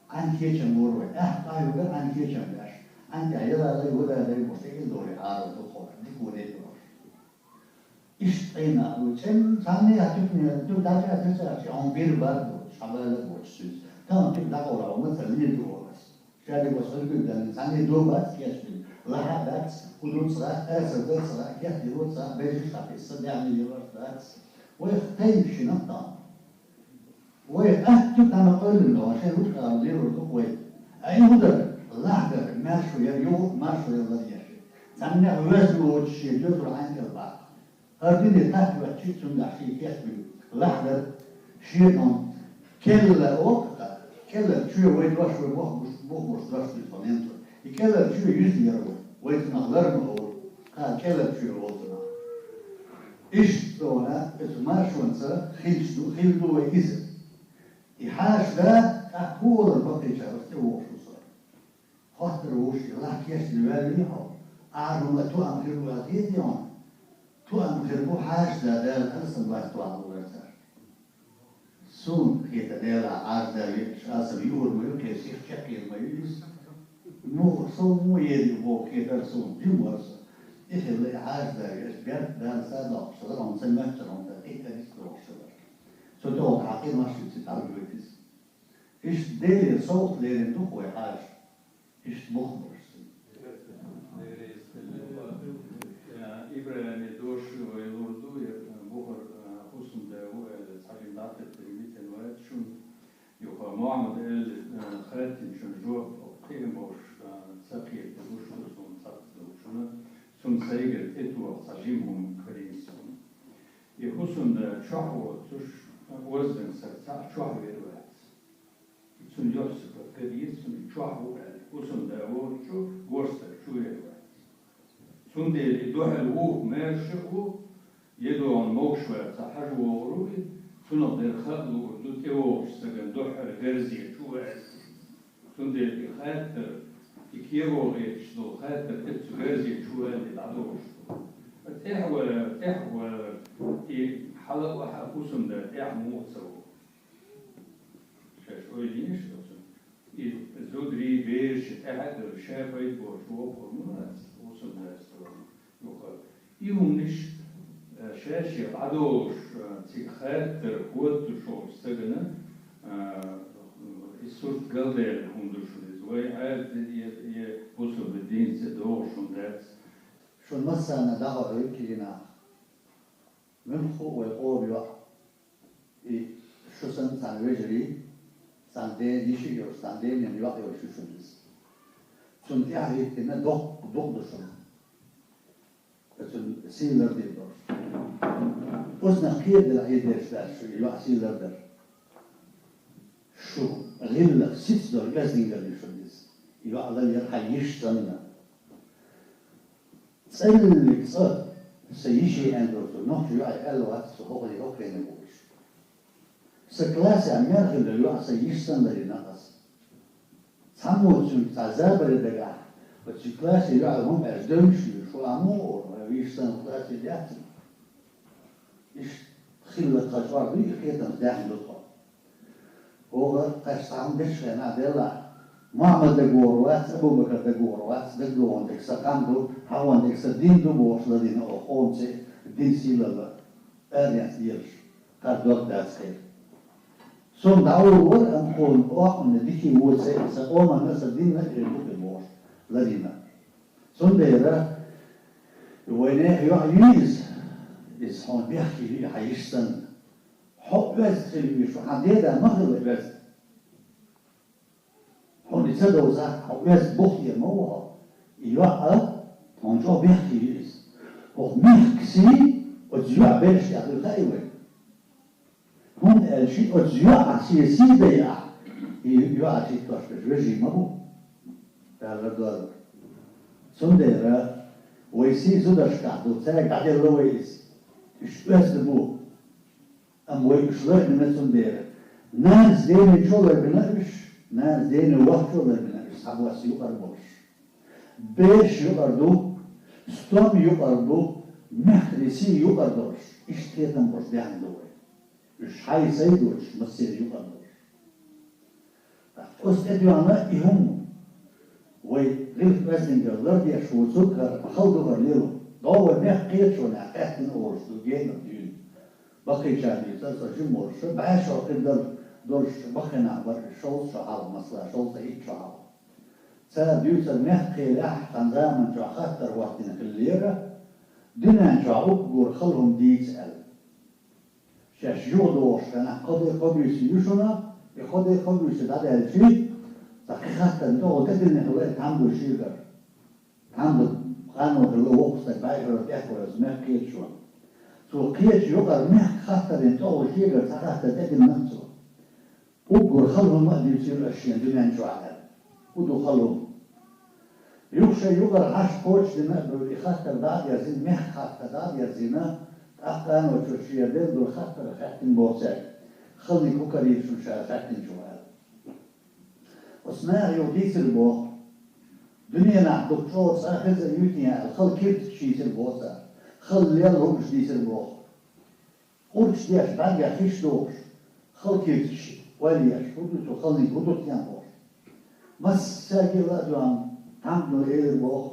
Ан кечам мур вай, а, а, юга ан кечам даш. Ан тя яла лай, вада лай, муштагил дори, аро, духо, дикуре дори. Ишт айна, ну, чем, сами, а, тюк не, тюк даже, а, тюк, а, он бир бар, шабала, борчсуз. Там тюк да, ора, он, там не дорас. Шаьлиг ва сулгуьгдан, цхьанне дубац кечбин, лахьа дац, кудуцра, эсар дацра, кехтируцра, бежиш хапис, садяни лилар дац. Вай хтайб шинах там. Вай ахту тана къойлин дон, шен ручка лилур дукъ вай. Ай удар, лахдар, маршу яр, ю, маршу яр лар яши. Цхьанне везу очи, дюзур анкел бах. Ардини тахвачи цунда ши кехбил. Лахдар шиетон. Келла окъа, келла чуе вай дош вай бох буш, бох буш дош бил фоненто. И келла чуе юз яр вай. Вай цунах ларма ол. Ха, келла чуе ол цунах. Иш зона, эцу маршонца хилчду, хилду вай иза. И хьашда, а кула бакъича, расте вошуса. Хоттар вуш, лах кешни ваьлли хьо. Арма туам хир ваьл хетион. Туам хир бу хьашда дал, алсам ваьл туам ваьл цар. Сун хета дела хьашда ве, шасам юр ма ю, кеш их чакир ма ю ис. Ну, со му ери бо хетар сун, дим варса. Ихе ле хьашда ве, бер дал садох, шалар он цаматтар он та, хетар ис дох шалар. Со то хакир машин ци таргуетис. Иш Деле совгӀат лерина ду вай хьаша. Иш бух барш. ИбрахӀиме дош вай лур ду, я бухар хӀусамда ву аьлла, цхьа жин дӀатеттар витина вац шун. Юха Мухьаммад аьлла, хаьттинчун жоп кхиъна болуш, ца кхета гуш ду сун цхьацца долчуна, сун сайгара тӀетоха цхьа жин хӀума карийна сона. И хӀусамда чохь воцуш, озданг саг цхьаъ чохь вер вац. Цунна йоццуш карийра, цунна чохь ву аьлла. ХӀусамда воцучу гостар чу вер вац. Цундела и дуьхьал вуху маьрша а ву, едогӀан могуш вац, цхьа хьажа вогӀур ву и, цунах дерг хаа луур ду, тӀевогӀучу стагана дуьхьал верзе чу вац. Цундела и хаттар, и кего гӀерташ долу хаттар тӀе цу верзе чу ваьлли дӀадолуш ду. ТӀаьхьа вара, тӀаьхьа вара, и хьала а ваха хӀусамда тӀаьхьа муха ца ву. Шаьш ойла йинаш оцу. И зударий, бераш тӀаьхьа а дара, ша пайда болуш воккхур ма вац, хӀусамда ца ву. Юха. И хӀуманаш, э, шаьш дӀадолуш, э, цига хаттар хӀоттуш волчу стагана, э, и сурт галдаьлла хӀума ду шуна иза. Вай Ӏаьржа е, е бусалба динца догӀуш хӀума дац. Шун массарна дӀахо хьуьйкили нах. Муьлхха а вай къома йоӀ. И шу санна цхьана вежарий, цхьана ден йиша а йолуш, цхьана денан йоӀ а йолуш ю шуна иза. Цунна тӀаьхьа хӀиттина доккха дукъ ду шуна. Оцунна сий лардина долуш. Оцунах кхетадала Ӏийр дерш дац шу, и йоӀ сий лардар. Шу гӀиллакх сица долу оьздангалла ю шуна иза. И йоӀ ларъяр хьан йиша санна. ЦӀеллиг цкъа сан йиши аьлла долу цо, нохча йоӀе аьлла вац, со хӀокхуьнан хӀокхуьнан бохуш. Сан классехь мел хилла йоӀ сан йиша санна ларйина ас. Цхьаммо цуьнга цхьа забаре дагахь, оцу классе йоӀе хӀума аьлча девнаш вуьйш, шу а муха олу, вай йиша санна классе яц. Иштта хилла тхан чӀор дуй, и кхетамца даьхна ду тхо. Оха тхаьш цхьа хӀума дечу хенахь делахь, Мухьаммад дагавогӀур вац, Абу-Бакар дагавогӀур вац, дагадогӀун дерг сан къам ду, хьахош дерг сан дин ду бохуш ларйина оха къомаца дин сийлалла, аренца лелаш, кхара дог дац хир. Со дӀагӀур вара, амма тхуна къоаханна дика воций, сан къоманна, сан динна а хир ду хир бохуш ларйина. Цундела вайн нехан йоӀ ю иза, иза хьуна бехке ю хьан йиша санна. Хьо оьзда хила веза, хьан деда ма хилла оьзда. Хьуна и ца довзахь, хьо оьзда бухе ма ву хьо. И йоӀ а, хьуна чӀогӀа бехке ю иза. ХӀокху мехкан сий оцу йоӀан бераш тӀехь ду хаьий вайна? ХӀунда аьлча оцу йоӀан шен сий дан яахь, и йоӀан сий тоьшуш берш вежарий ма бу. Дала лардойла. Цундела вай сий зударшкахь ду, цаьрга дӀаделла вай иза. Уьш оьзда бу. Амма вай уьш ларбина цундела. Нанас денчо ларбина уьш, нанас ден вахчо ларбина уьш, цхьабосса юкъара болуш. Бераш юкъара ду, стом юкъара ду, мехкан сий юкъара долуш. Иштта кхетам болуш даьхна ду вай. Уж хьай-сай доцуш, массеран юкъара долуш. ТӀаккха оцу тӀедоьгӀна и хӀума вай гӀиллакх-оьздангаллера деш воцург хӀара хала ду, хӀара лело. ДӀо вай мехкан кхеташонехь къаьхкина олуш ду, генара дуьйна. Баккхийчара дуьйцура, со жима волуш, бӀе шо хир дара долуш, баккхий нах бара, шовзткъа шо хьалха, масала, шовзткъа итт шо хьалха. Цара дуьйцура, мехкан кхелехь цхьана заманчохь хаттар хӀоттийна хиллера, дуьнен чохь уггар хала хӀума дийца аьлла. Шаьш юхадогӀуш хенахь, кхо де, кхо буьйса ю шуна, и кхо де, кхо буьйса дӀадаьлчи, цхьа кхин хаттарна тӀехула тӀедиллина хилла и тхьамда шегара. Тхьамда къано хилла воккха стаг, бӀе шарал тӀехваллалц мехкан кхеташо. Цо кхеташ юкъара мехкан хаттарна тӀехула шегара цхьа хаттар тӀедиллина цо. Уггар хала хӀума а дуьйцийра ас шена дуьнен чохь аьлла. ХӀун ду хала хӀума? Юха шайн юкъара хьашт кхочушдина а ду, и хаттар дӀа а дерзийна, мехкан хаттар дӀа а дерзийна, тӀаккха къаночо шен делла долу хаттар хаьттина боху цаьрга. Халаниг хӀун карийра шуна ша хаьттинчо аьлла. Оцу наха юха дийцира боху. Дуьненахь дукха чӀогӀа цкъа хеза а юьйту аьлла, хала киртигаш йийцира боху цара. Хала лелла хӀуманаш дийцира боху. Къурдаш деш, бӀаьргех хиш дохуш, хала киртигаш ойла еш, хӀун ду цу халаниг, хӀун ду тхьен бохуш. Массаьрга а ладоьгӀна, тхьамдано элира боху: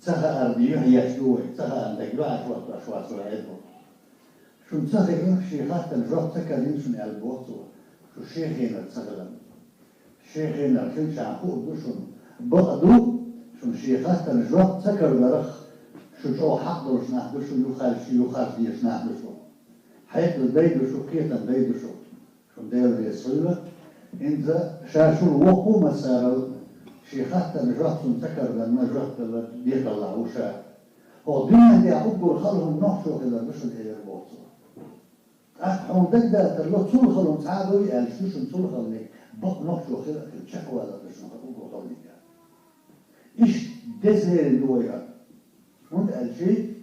«Ца хаарна юьхь еш ду вай, ца хаарна дага юьхьаш хӀоттош вац вай», — аьлла боху. Шуна ца хаьа, шен хаттарна жоп ца карийна шуна аьлла боху цо, шу шен хенара ца хиларна. Шен хенара хилчахьана хуур ду шуна. Бакъ ду, шуна шен хаттарна жоп ца кардарх, шу чӀогӀа хьакъ долуш нах ду шу, юхаьржа, шу юхаьржа дезаш нах ду шу. Хьекъал дай ду шу, кхетам дай ду шу. Шуна Дела реза хуьлда. ХӀинца ша шуна воккха ву массарал, шен хаттарна жоп шуна ца кардарна жоп дала декъалла ву ша. ХӀокху дуьнен тӀехь уггар хала хӀума нохчо хилар ду шуна, элира боху цо. ТӀаккха хьуна дагадатар ло, цул хала хӀума цхьа а дуй аьлча, шу шуна цул халаниг бакъ нохчо хила а хила чекхвалар ду шуна хӀара уггар халаниг. Иштта деза лерина ду вай хӀара. ХӀунда аьлча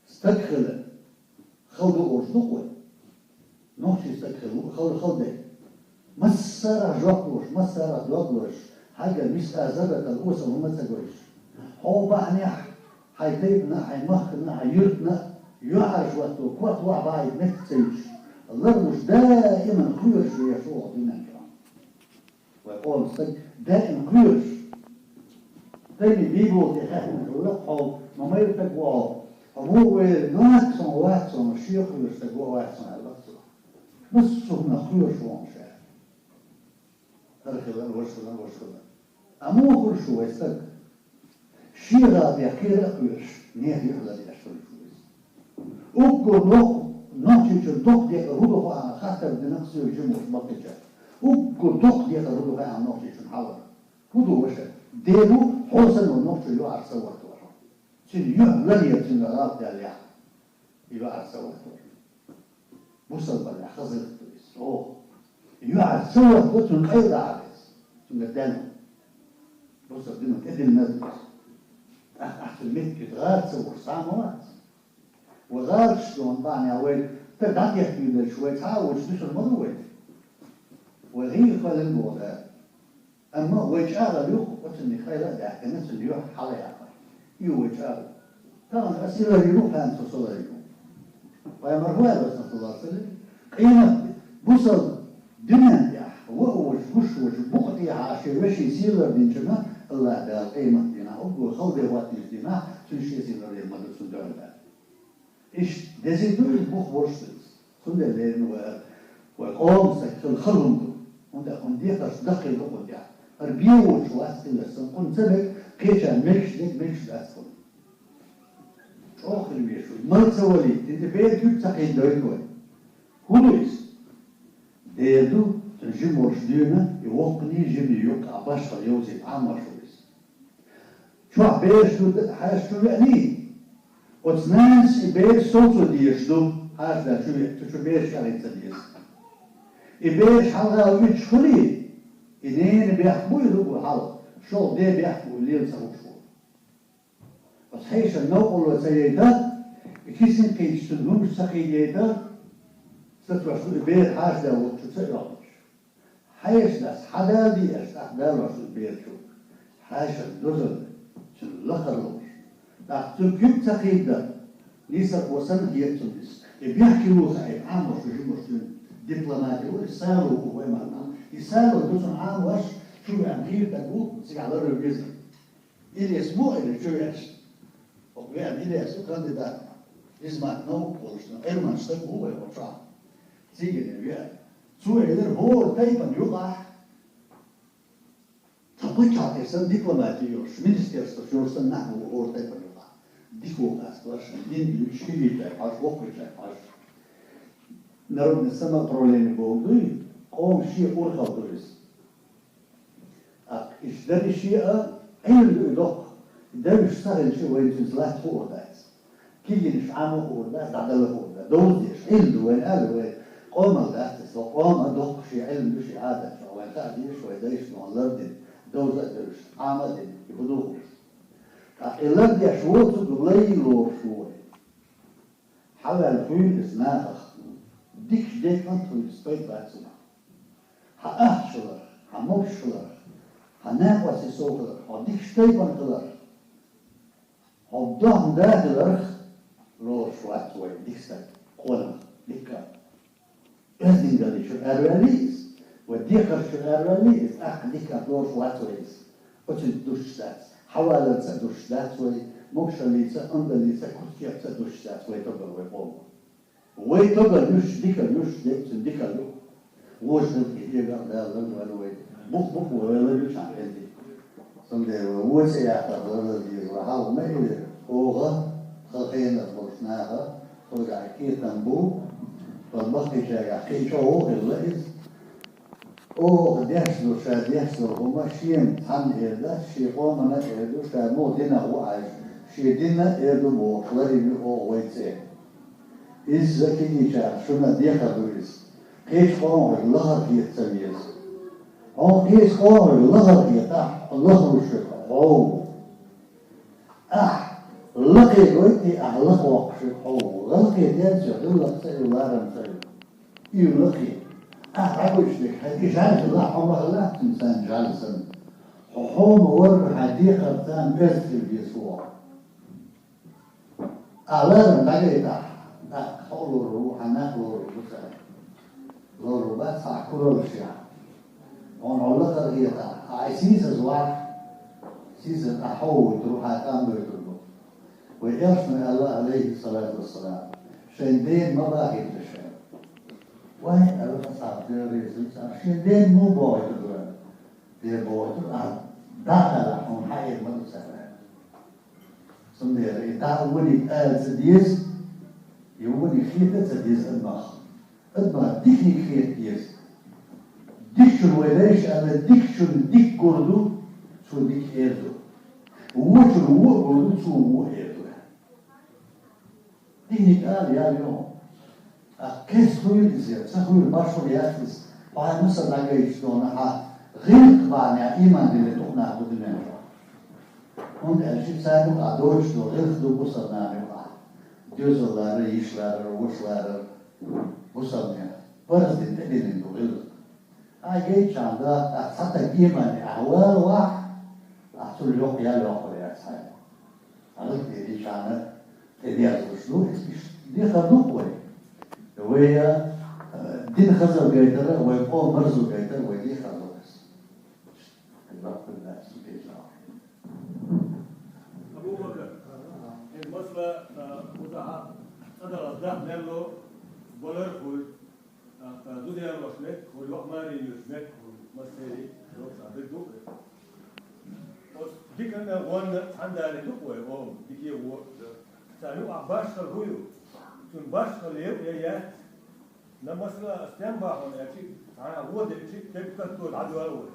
стаг хила хала ду олуш ду-кх вай. Нохчийн стаг хила хала, хала дерг. Массарах жоп луш, массарах дог луш, хьайгара мискъал зарратал осал хӀума ца гойтуш. Хьо бахьанехь хьайн тайпана, хьайн махкана, хьайн юьртана юьхьӀаьржа хӀотто, корта вахь бахьийта меттиг ца юьтуш, ларлуш даиман кхоьруш везаш ву оха дуьнен чохь. Вай къоман стаг даим кхоьруш. Тайпана бийболу тӀе хаьттина хилла хьо, ма майра стаг ву хьо. Хьо муха ву элира, вац хьо, вац хьо, шен кхоьруш стаг ву, вац хьо аьлла цо. Массо а хӀуманах кхоьруш ву хьуна ша. ХӀара хилла, важа хилла, важа хилла. Амма муха хуьлу шу вай стаг? Шен гӀала тӀе кхера а кхоьруш, нехан юьхь ларъеш хуьлу шу вай. Уггар нох-, нохчичун доккха декъар хӀун ду хаьа, хаттар дина-кх соьга жимачу баккхийчара. Уггар доккха декъар хӀун ду хаьа нохчичун хьалха? ХӀун ду, ваша? Дера ду, хьо санна нохчо юьхьӀаьржа ца хӀотто хьо. Цуьнан юьхь ларъе цуьнан гӀалат даьллехь, юьхьӀаьржа ца хӀотто. Бусалбанехь хазахетта ду иза, чӀогӀа. ЮьхьӀаьржа ца хӀотто, цунна къайладахьа деза, цуьнга даьлла. Бусалба динан тӀедиллина ду иза. ТӀаккха ахь цуьнан меттиг гӀаза ца вуш цхьа а ма вац. Вай гӀазаш ду хӀунда бахьанехь вай стаг дӀатеттийна дерш, вай цхьа а вуьйцуш дуьсур ма ду вай. Вай гӀийла кхоьллина боху Дала. Амма вай чӀагӀар юха оцунна къайла а даьккхина, цуьнан юьхь хьала а яьккхина. И вай чӀагӀар. Тахана ас и ларйина ву, кхана со со ларйина ву. Пайхамар хӀун аьлла, саллаллаху алейхи ва саллям? Къемат бусалба дуьнен тӀехь ваа а вуьйцуш, гуш а вуьйцуш, букъа тӀехьа шен вешин сий лардинчунна, АллахӀ Дала къемат дийнахь, уггар хала де хӀоттийначу дийнахь, цуьнан шен сий ларъяр ма ду цунна дуьхьал. Иштта дезий ду иза, бух болуш ду иза. Цундела леррина вай, вай къоман стаг хила хала хӀума ду. ХӀунда аьлча кхунна декхарш даккхий ду кхунна тӀехь. ХӀара бен воцуш вац хилар санна, кхунна ца мега, кхечарна мегаш дерг мегаш дац кхунна. ЧӀогӀа хила везаш ву. Мала ца валийта, хӀинца бер куьг ца кхийдадойта вай. ХӀун ду иза? Дера ду, цуьнан жима волуш дуьйна, и воккханий, жиманий юккъехь башхалла йовзийта Ӏамош ву иза. Чохь бераш ду, хьаьжча чу веаний? Оцу нанас и бераш совцо дезаш ду, хьаьжда чу веа, цу чу бераш кӀелхьа ца деза. И бераш хьалха уьдуш хуьлий, и ненан бехк бу и лугу хьал, шолгӀа ден бехк бу и лела ца хууш ву. Оцу хьешан новкъарло ца яйта, и кисин кхийдаш цуьнан хӀумаш ца кхийдайта, сацош ду и бер хьаьжда волчу ца оьхуш. Хьаьшас хьадала диъаш, тӀаккха далош ду бер чу. Хьаьшан дозалла, цуьнан лакхара лууш. ТӀаккха цуьнан куьг ца кхийдадо, Нийсархо санна хета цунна иза. И бехке вуха, и Ӏамош, жимош цуьнан дипломати ву, и сало ву вай мара. И сало ду цунна Ӏамош, чу веана хир даг ву, цигахь ларван веза. Илес мо или чу веш? Оха веана Илес ву кандидат. Измат наука волуш, но Ӏилман стаг ву вай оцу чохь. Цигара веана. Цо элира, хӀора тайпана юкъахь, тхан пачхьалкхе санна дипломати йолуш, министерствош йолуш санна нах бу хӀора тайпана юкъахь. Дика ву хасталаш, дин дуьйцуш, хилийчаьрга хьожуш, воккхачаьрга хьожуш. Народное самоуправление бохург дуй, къоман шен урхалла ду иза. ТӀаккха иштта дара шен а, Ӏилма ду и доккха. Девзаш ца хилча, вайна цуьнца латта хуур дац. Кегийнаш Ӏамо хуур дац, дӀадала хуур дац. Довза дезаш Ӏилма ду вайна аьлла вай. Къомах дац иза, вай къоман доккха шен Ӏилма ду, шен Ӏадат ду. Вайна хаа дезаш, вай дайша ма лардина, довза а девзаш, Ӏама а дина, и хӀун ду хууш. ТӀаккха и лардеш воцург лай лоруш ву вай. Хьаваьлла хуьлу иза нахах. Дикачу декъант хуьлу иза пайда бац цунах. Хьан ахча хиларх, хьан могуш хиларх, хьан накъостий сов хиларх, хьо дикачу тайпана хиларх, хьо дохна да хиларх, лоруш вац вай дика стаг, къонах, дика. Оьздангаллин чуьра араваьллий иза, вай декхарш чуьра араваьллий иза, тӀаккха дика лоруш вац вай иза. Оцуьнца дуьсуш дац, хьаваларца а дуьсуш дац вай, могушаллица а, андаллица а, курчехца а дуьсуш дац вай тобар, вай къоман. Вай тобар юьсуш, дика юьсуш, декцун дика ю. Вожа хилла и хьегал Дала ларвойла вай. Бух-бух вай лар ю чхьаьна хезий. Цундела вай вон цӀе яккхар лардан деза, вай хьалха ма элира, оха, тхан хенара болчу наха, тхоьгахь кхетам бу, тхан баккхийчаьргахь кхин чӀогӀа хилла иза. Оха деш ду, ша деш долу хӀума шена цхьанна эр дац, шен къомана а эр ду, ша муха динах ву Ӏаш, шен динна а эр ду бохуш, ларйина ю оха вай цӀе. Иза кегийчарна шуна дехар ду иза. Кхечу къомах лахара хета ца веза. Хьуна кхечу къомах лахара хетахь, лахара ву шуьга хьо ву. Ахь лакхе гойтий, ахь лакхвоккхуш ву хьо ву. ГӀалкхе ден цо гӀиллакх ца ю, ларам ца ю. И ю лакхе. Ахь дӀагуьйцуш дерг, хьан и жӀаьла хилла, хьо ма хилла, цуьнан санна жӀаьла санна. Хьо хьуна вара, хьайн декхарца царна оьзда хила веза хьо. Ахь ларам дӀагайтахь, тӀаккха хьо а лорур ву, хьан нах а лорур бу цара. Лорур бац хьан кураллаш яхь. Хьуна хьо лакхара хетахь, ахь и сийсаза вахь, сийсаза ахь хьо вуьйтур ву, хьан тӀам дойтур бу. Вай элчано аьлла, алейхиссалату вассалам, шайн ден ма бахийталаш аьлла. Вай, аьлла асхьабаш, Дела реза хуьлда царна, шен ден муха бохуьйтур ду аьлла. Дера бохуьйтур, ахь дӀа а хилахь, хьуна хьан эр ма ду цара аьлла. Цундела и дӀа а вуьйта ала ца деза, и вуьйта хета а ца деза адамах. Адамах диканиг хета деза. Дикачунна вай дайша аьлла, дикачунна дика гур ду, цо дика эр ду. Вочунна вон а гур ду, цо вон а эр ду. Диканиг ала ял ю. Ткъа кеста хуьлу иза, ца хуьлу, маршо яц иза. Хьайн мусар дӀагайча дона хьан гӀиллакх бахьанехь ийман диллина дукха нах бу дуьнен чохь. ХӀунда аьлча царна юкъахь доцуш долу гӀиллакх ду бусалба нахана юкъахь. Доьзал ларар, йиша ларар, ваша ларар, бусалба нехан парз дина тӀедиллина ду гӀиллакх. Ахь гайтчахьана даха, ахь цхьа таг иймане ахь вала вахь, ахь цунна йоккха ял йоккхур яц хьайна. Хьалха тӀе дийчхьана тӀедерзалуш ду, иза иштта дехар ду-кх вай. Вай, а, дин хазар гайтара, вай къоман марзо гайтара вай дехар ду иза. Аллаху Тааля цу тӀе чӀагӀо. Абу Бакр, хӀинца масала, а, кхузахь цӀа далаза даха мел ло, балар хуьлу. ТӀаккха зуда ялош меттиг хуьлу, йоӀ маре йоьдуш меттиг хуьлу, массерий а йоцу а дерг ду. Оцу диканна, вонна цхьаьна далийта ду-кх вай, оха дика а, вон а. Царна юкъахь башхалла хӀун ю? Цуьнан башхалла я а, я яц? Наб масала, ас стенна бахьа аьлча, цхьана вон деъча, кеп катто дӀадоьлла вай.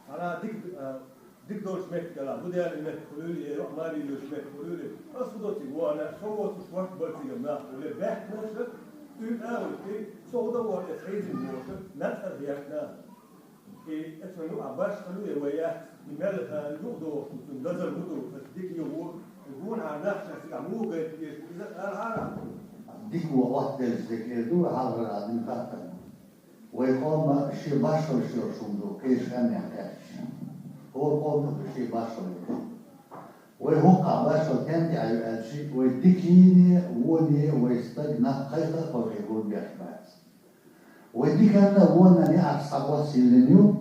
Цхьана дика, а, дика долчу меттиг ала, зуда ялийна меттиг хуьлийла, я йоӀ маре йоьдуш меттиг хуьлийла, ас хӀун до цига вон аьлла, со воцуш вац бара цига нах хуьлийла, баьхкинарш а, уьйтӀа а вуьтий, со хӀун до вон эцу хьийзина воша, нацкъара хетта нах. И эцу юкъахь башхалла ю я вай яц, и мел, а, юкъадохуш ду, цуьнан дазар хӀун ду, аса дика юха ву, и гонахьара нах шаьш цигахь муха гайта деза, иза а ала хьара. Дика вон Ӏоттаделлачу дерг эр ду, хьалхара а дина хаттар. Вай къоман шен башхаллаш йолуш хӀума ду, кхечу къаьмнех кхаьчча. ХӀора къоман ду шен башхалла йолуш хӀума. Вай хӀокхахь башхалла стенна тӀехь ю аьлча, вай дика йийне, Вон вай стаг нах кхайкха а кхойкхий гулбеш бац. Вай диканна а вонна а неӀарш схьабоссийлина ю,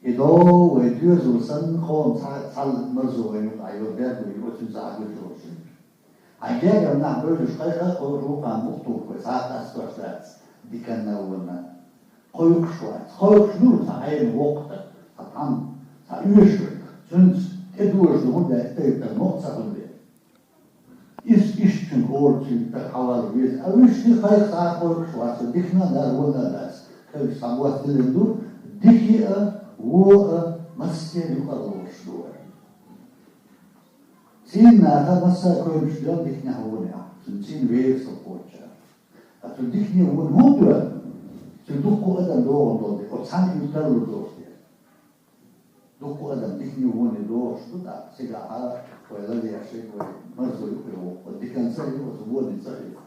и дов вай доьзал санна кхоана цхьа, цхьа марзо вай юкъахь йолу бер ду, и оцуьнца схьагуш йолуш. Хьайн гергара нах бевлча кхайкха а кхойкхуш ву, кхана бухтург вай цхьа а къастор дац, диканна а вонна а. Кхойкхуш вац. Кхойкхуш ду цхьа хьенан воккха стаг, цхьа тхьамда, цхьа оьшург, цуьнца тӀедожа ду, хӀунда аьлча тайпана мохк ца хуьлу дела. Иза иштта цуьнга олу, цуьнга стаг хьавалла веза. А уьш и кхайкха цхьа а кхойкхуш вац, диканна а, вонна а дац. Кхайкхаш схьабоссийлина ду, дика а, вон а, массеран а юкъара лоруш ду вай. ЦӀийнан наха массо а кхойкхуш доьлла диканехь, вонехь, цуьнан цӀийнан вер а ца кхочуш. Ткъа цу дикане вон хӀунда доьлла? Цуьнан дуккха а адам догӀун долу дела, оцу цхьанна а тарлур долуш дела. Дуккха а адам дикане воне догӀуш ду, тӀаккха цигахь а вай ларъеш ерг вай марзо юкъа йогӀу, оцу диканца а ю, оцу вонеца а ю.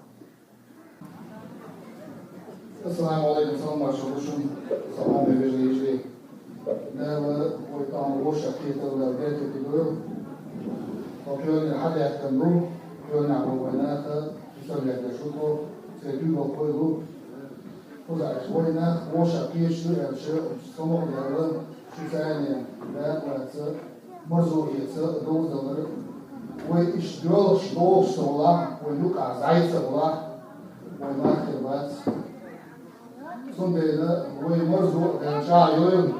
Ассаламу Ӏалайкум, салам маршалла шу, сан хьоме вежарий, йижарий. Дала вай тахана вовшах кхетар беркате дойла. Тхо кхоьллина хьадаьккхина ду, кхоьллинехь болу вай нах а, кхин сов лердеш ву тхо, церан куьйгалхой а ду. Кхузахь аьлча вай нах вовшах кхеташ ду аьлча, сан ма-, Дала шу царна бакъ а лаца, марзо а эца, довзалара. Вай иштта доьлхуш, догӀуш ца волахь, вай юкъахь зӀе ца волахь, вай нах хир бац. Цундела вай марзо а Дала чӀагӀйойла,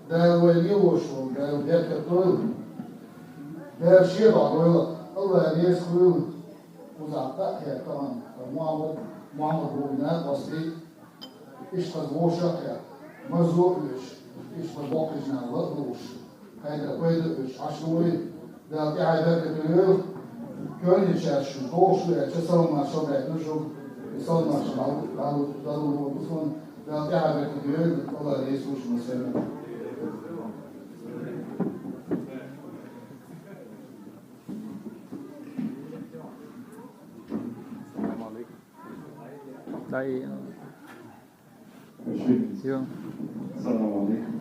Дала вай лелош волу, Дала беркат дойла. Дала шен догӀу дойла, АллахӀ реза хуьйла. Кхузахь къа а кхетта тахана, Мухьаммад, Мухьаммад боху накъостий, иштта хаза вовшах а кхетта, марзо а оьшуш, иштта хаза боккхачу наха ла а лууш, кхайкхар пайда а оьцуш Ӏаш ву вай. Дала тӀаьхье беркате йойла. Кхоьллинчаьрца шуна догӀуш ду аьлча, салам маршалла даьттина шуьга. И салам маршалла Дала, Дала, Дала лур ву суна. Дала тӀаьхье беркате йойла, АллахӀ реза хуьлда шуна массарна. Салам Ӏалайкум. Дай. Шу. Салам Ӏалайкум.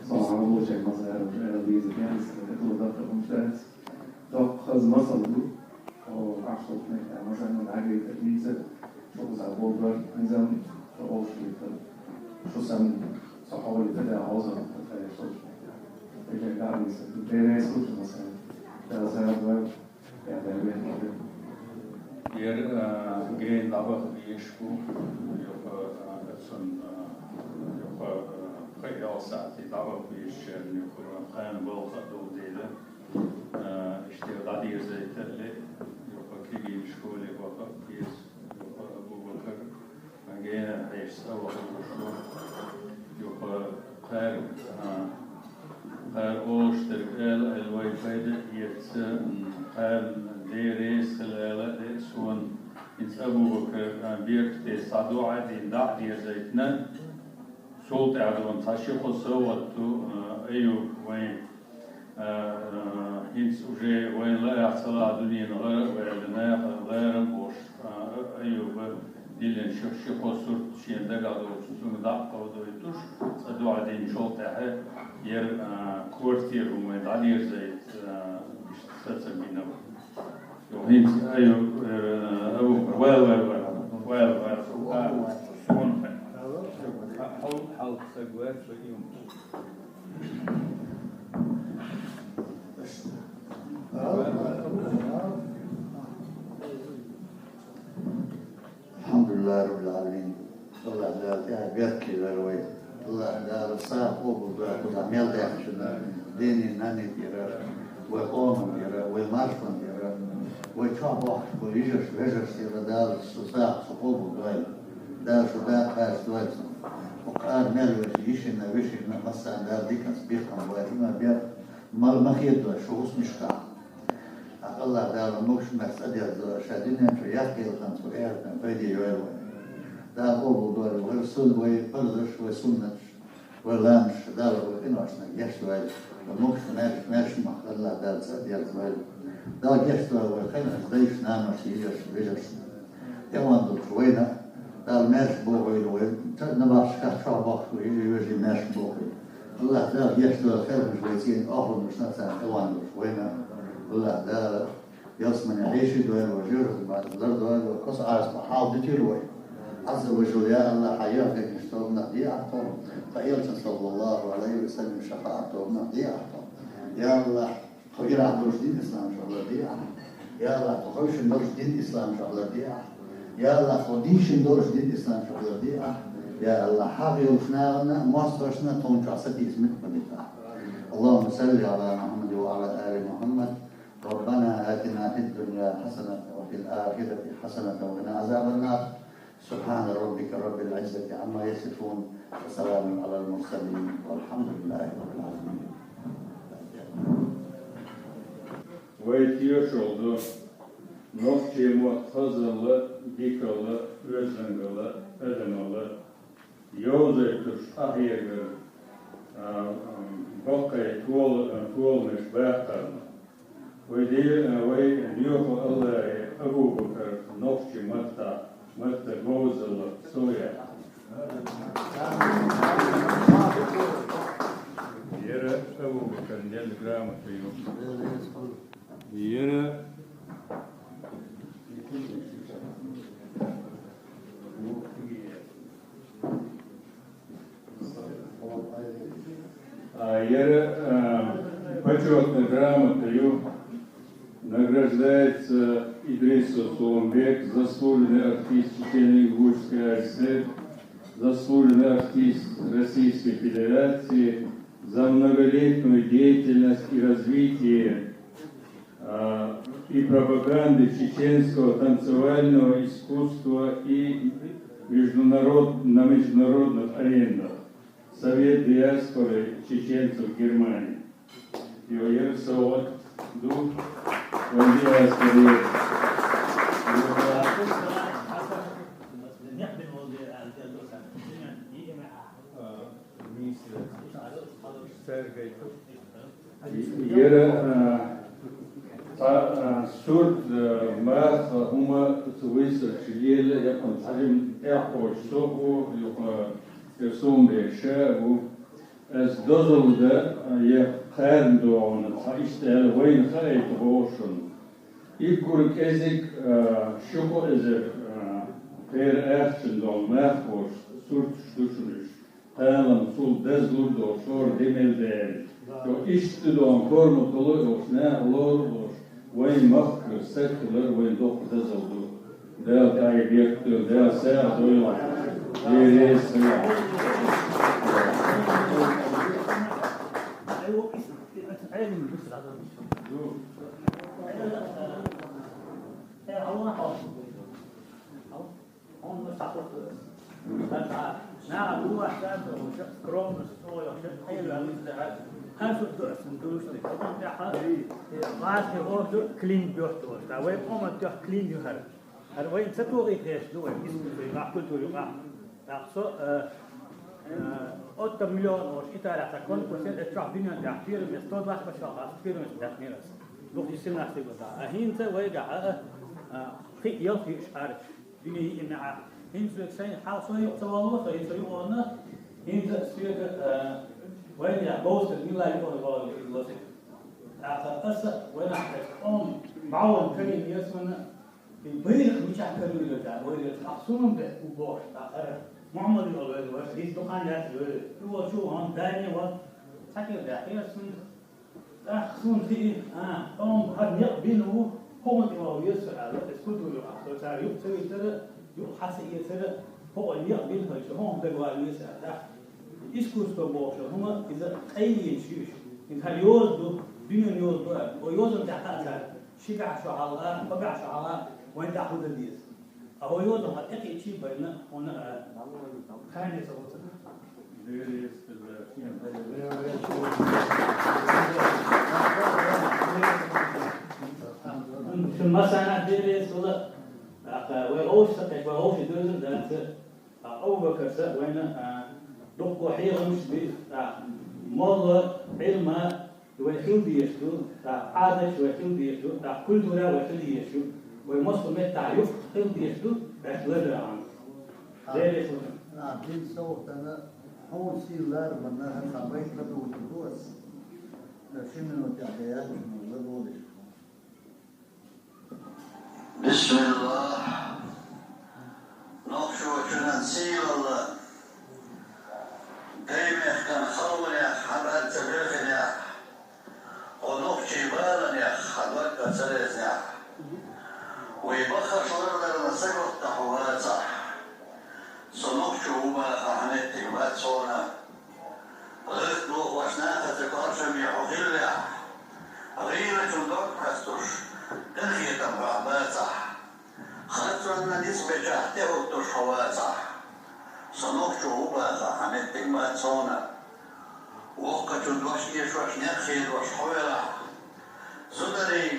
Салам Ӏалайкум, Шайх Масар, Элиза Кенс, это вот так, так, так. Доккха хаза масал ду. О, ахча тхайкхина, масала, нагайта, Элиза, шу кхузахь болу дар, низам, шу олуш витар. Шу санна, со хьоле тӀе да хьоза, тхайкхина, шу. Эжа гармиса, бере служа, масала. Да, за, да. Яра, а, гена дӀабаха безаш бу, юха, а, цунна, а, юха, а, пхи-ялх сахьте дӀабаха безачарна юха, а, кхана балха а долу дела, а, иштта дӀадерзайта а ле, юха кегийна школе баха а беза, юха Абу-Бакар. Гена хьешас а вахана шу, юха кхара, а, кхара олуш дерг ала аьлла вай пайда а эца, м, кхарна Дела реза хила ала а ле суна, хӀинца Абу-Бакар, а, беркате схьа доӀа а дина, дӀа а дезайтина, цул тӀаьхьа дуьйна цхьа ши-кхо совгӀат ду, а, Аюб вайн А, а, хӀинца уже вайна лаахь ца лаахь дуьненан гӀара а ваьлла, наха ларам а болуш, а, а, Аюба диллина ши-, ши-кхо сурт шена дагахь долчу цунга дӀа а кховдойтуш, цкъа доӀа динчул тӀаьхьа яра, а, квартира хӀума вайн дӀадерзайта, а, иштта сацам бина вай. Йо, хӀинца Аюб, а, Абу-, вайл, вайл, вайл, вайл, вайл, а, суна, а, хьал, хьал, саг вайл, вайл. الحمد لله رب العالمين. АллахӀ Дала тӀаьхьа беркате вара вай. АллахӀ Дала сагӀа къобалдойла кхузахь мел даьхначунна, дийне, нанне тӀера, вай къоман тӀера, вай маршонан тӀера, вай чохь бохкуш болу йижарш, вежаршна тӀера Дала цу сагӀа цу къобалдойла. Дала шу дакъа кхачадойла цунна. Хьо кхара мел вайша йишина, вешина, массарна Дала диканца бекхам бойла, ма бер, ма, ма хедадойла шу хӀусамашкахь. ТӀаккха АллахӀ Дала могуш-маьрша цӀа дерзадойла, ша дуьнен чу яккхийлахана цу эхартан пайде йойла вай. Дала къобалдойла вай сун-, вай парзаш, вай суннаташ, вай ламазаш, Дала вай къиношна гечдойла, вай могуш-маьрша, маьрша мохк АллахӀ Дала цӀа дерзадойла. Дала гечдойла вай кхайкхинарш дайшна, наношна, йижаршна, вежаршна. ТӀе ван долуш вайна Дала маьрша бохийла вай, ца-, набахташкахь чохь бохкуш вай йижарий, вежарий маьрша бохийла. АллахӀ Дала гечдойла хелхаш вай цӀийнан охьанаш, царна тӀе ван долуш вайна. АллахӀ Дала Ялсмане Ӏийший дойла вай, жуьгташа база лардойла вай, кхоса Ӏазапах хьалдитийла вай. Ӏазза ва жалла, я АллахӀ, хьан яххе динчу тобанах де ахь тхо, хьан элчан, саллаллахӀу Ӏалайхи ва саллам, шафаӀат тобанах де ахь тхо. Я АллахӀ, тхо ирахь долуш дин ислам чохь ларде ахь. Я АллахӀ, тхо хевшина долуш дин ислам чохь ларде ахь. Я АллахӀ, тхо дийшина долуш дин ислам чохь ларде ахь. Я АллахӀ, хьагӀ йолчу нахана а, мостагӀашна а тхуна чохь сатийсамик а хилийта ахь. اللهم صل على محمد وعلى آل محمد. ربنا آتنا في الدنيا حسنة وفي الآخرة حسنة وقنا عذاب النار. سبحان ربك رب العزة عما يصفون. وسلام على المرسلين. والحمد لله رب العالمين. Вай тешалла ду нохчийн мотт хазалла, дикалла, оьздангалла, адамалла йовзуьйтуш къахьегар, а, а, баккхий тола-, а, толамаш баккхарна. Вай де-, а, вай доьху АллахӀе Абу-Бакар нохчийн маттахь, матта говзалла совъяхь. Яра Абу-Бакарна делла грамота ю. Яра А, яра, а, почётная грамота ю. Награждается Идрисов Сулумбек, заслуженный артист Чечено-Ингушской АССР, заслуженный артист Российской Федерации за многолетнюю деятельность и развитие, а, и пропаганды чеченского танцевального искусства и международ-, на международных аренах. Совет диаспоры чеченцев в Германии. Йо, яра совгӀат ду вайн диаспоре. Яра, а, цхьа, а, сурт, а, маха хӀума цу вуьйцург лела, я кхунца хьажим тӀехь кхочу со ву, юха, э, Сулумбек ша ву. Ас дозалла дан, а, я кхарна догӀуна, цхьа иштта аьлла, вайна хаийта боху шуна. Иккур кӀезиг, а, ши-кхо эзар, а, кхера ахчана долу нах волуш сурташ ду шуна уьш. Кхалам цул дазлур долуш, хӀора де мел даьлла. Цо иштта ду доху форма хуьлу а йолуш, наха лору а лоруш, вайн махкара саг хилар вайн доккха дозалла ду. Дала тӀаьхье бехк дойла, Дала сагӀа дойла. Дела реза хила. Хьуна сахуьйту. Сан цхьа наха дуьйцуш дац, хӀума скромность, цо йо, шен хьайла вуьйцу тӀехь. Хьан шу дуьйцу, дуьйцу, тӀехь, э, ваьшний гӀо ду, клин боху, ша вай къоман тӀехь клин ю хӀара. ХӀара вайна ца тухий хеш ду вай, искусство юкъахь, культура юкъахь. ТӀаккха со, э, э, оттар миллион олуш Италехь цхьа конкурс яра, эцу чохь дуьнен тӀехь первое место, сто двадцать пачхьалкхашка первое место даьккхинера аса. Дукха йисина нах стигла дац. А хӀинца вайгахь, а, а, кхин а ялх йиъш арча. Дуьне йиъна Ӏа. ХӀинца соьга сайн хьал со юкъа ца валло, со хӀинца юкъа ванна, хӀинца соьга, а, вайнех бовсар милла юкъа валло иза ло соьга. ТӀаккха аса вайнах тӀе къом бӀаьван карийна ясмана, и байракх мичахь карийна ца, вайракх хьахсунна бехк бу бохуш, тӀаккха ара Мухьаммад вала вайна ваша, хӀинца дукха хан яц вайна. И волчу ван дайне ван, цхьа кӀира даьхкира сунна. ТӀаккха суна хиъна, а, тӀом хӀара некъ бина ву, хӀокхунна тӀе вала веза со аьлла, иза культура юкъахь со цара юкъа ца витара, юкъа хьа ца эцара, хӀокхо некъ бина хилча, хӀокхунна дагавала веза аьлла. Искусство бохуш хӀума, иза къайле йиш ю иза. Иза хӀара йоза ду, дуьненан йоза ду аьлла. Оцу йозанна тӀехь хаа цара, ши бӀе шо хьалха, кхо бӀе шо хьалха, вайн тӀехь хӀун дан деза. А хӀо йоза хьо тӀекхиъчий а байна, хьуна, а, кхане ца гӀо ца. Шун массарна а Дела реза хуьла. ТӀаккха вай гӀовшах ца кхеча, вай гӀовший доьзал дац. ТӀаккха Абу-Бакарца вайна, а, дуккха хьехамаш бина, тӀаккха молла, Ӏилма, вай хила дезаш ду, тӀаккха Ӏадаташ вай хила дезаш ду, тӀаккха культура вай хила дезаш ду, вай массо а меттахь юкъ хила дезаш ду, ваьш лардархьама. Дела реза хуьлда. А, дин совгӀатана, хьуна сий ларбанна, хӀара цхьа байт ладугӀур ду ас. Ши минутехь яц, ладогӀалаш. Бисмиллах. Нохчочунан сийлалла, даймехкан халонех, хьан ца белхинех, хьо нохчий баланех, хьан дог ца лезнех. Вай бахаш лардарна саготта хьо вацахь. Со нохчо ву баха хьан меттиг бац хьона. Гӏайгӏа дохош нахаца кхоачаме хьо хиллехь, гӏийлачун дог хьастуш, къинхетам хьох бацахь. Харцонна низ бечахь тӏехӏуттуш хьо вацахь. Со нохчо ву баха хьан меттиг бац хьона. Воккхачун дош эшош, некъ хедош хьо велахь, зударий,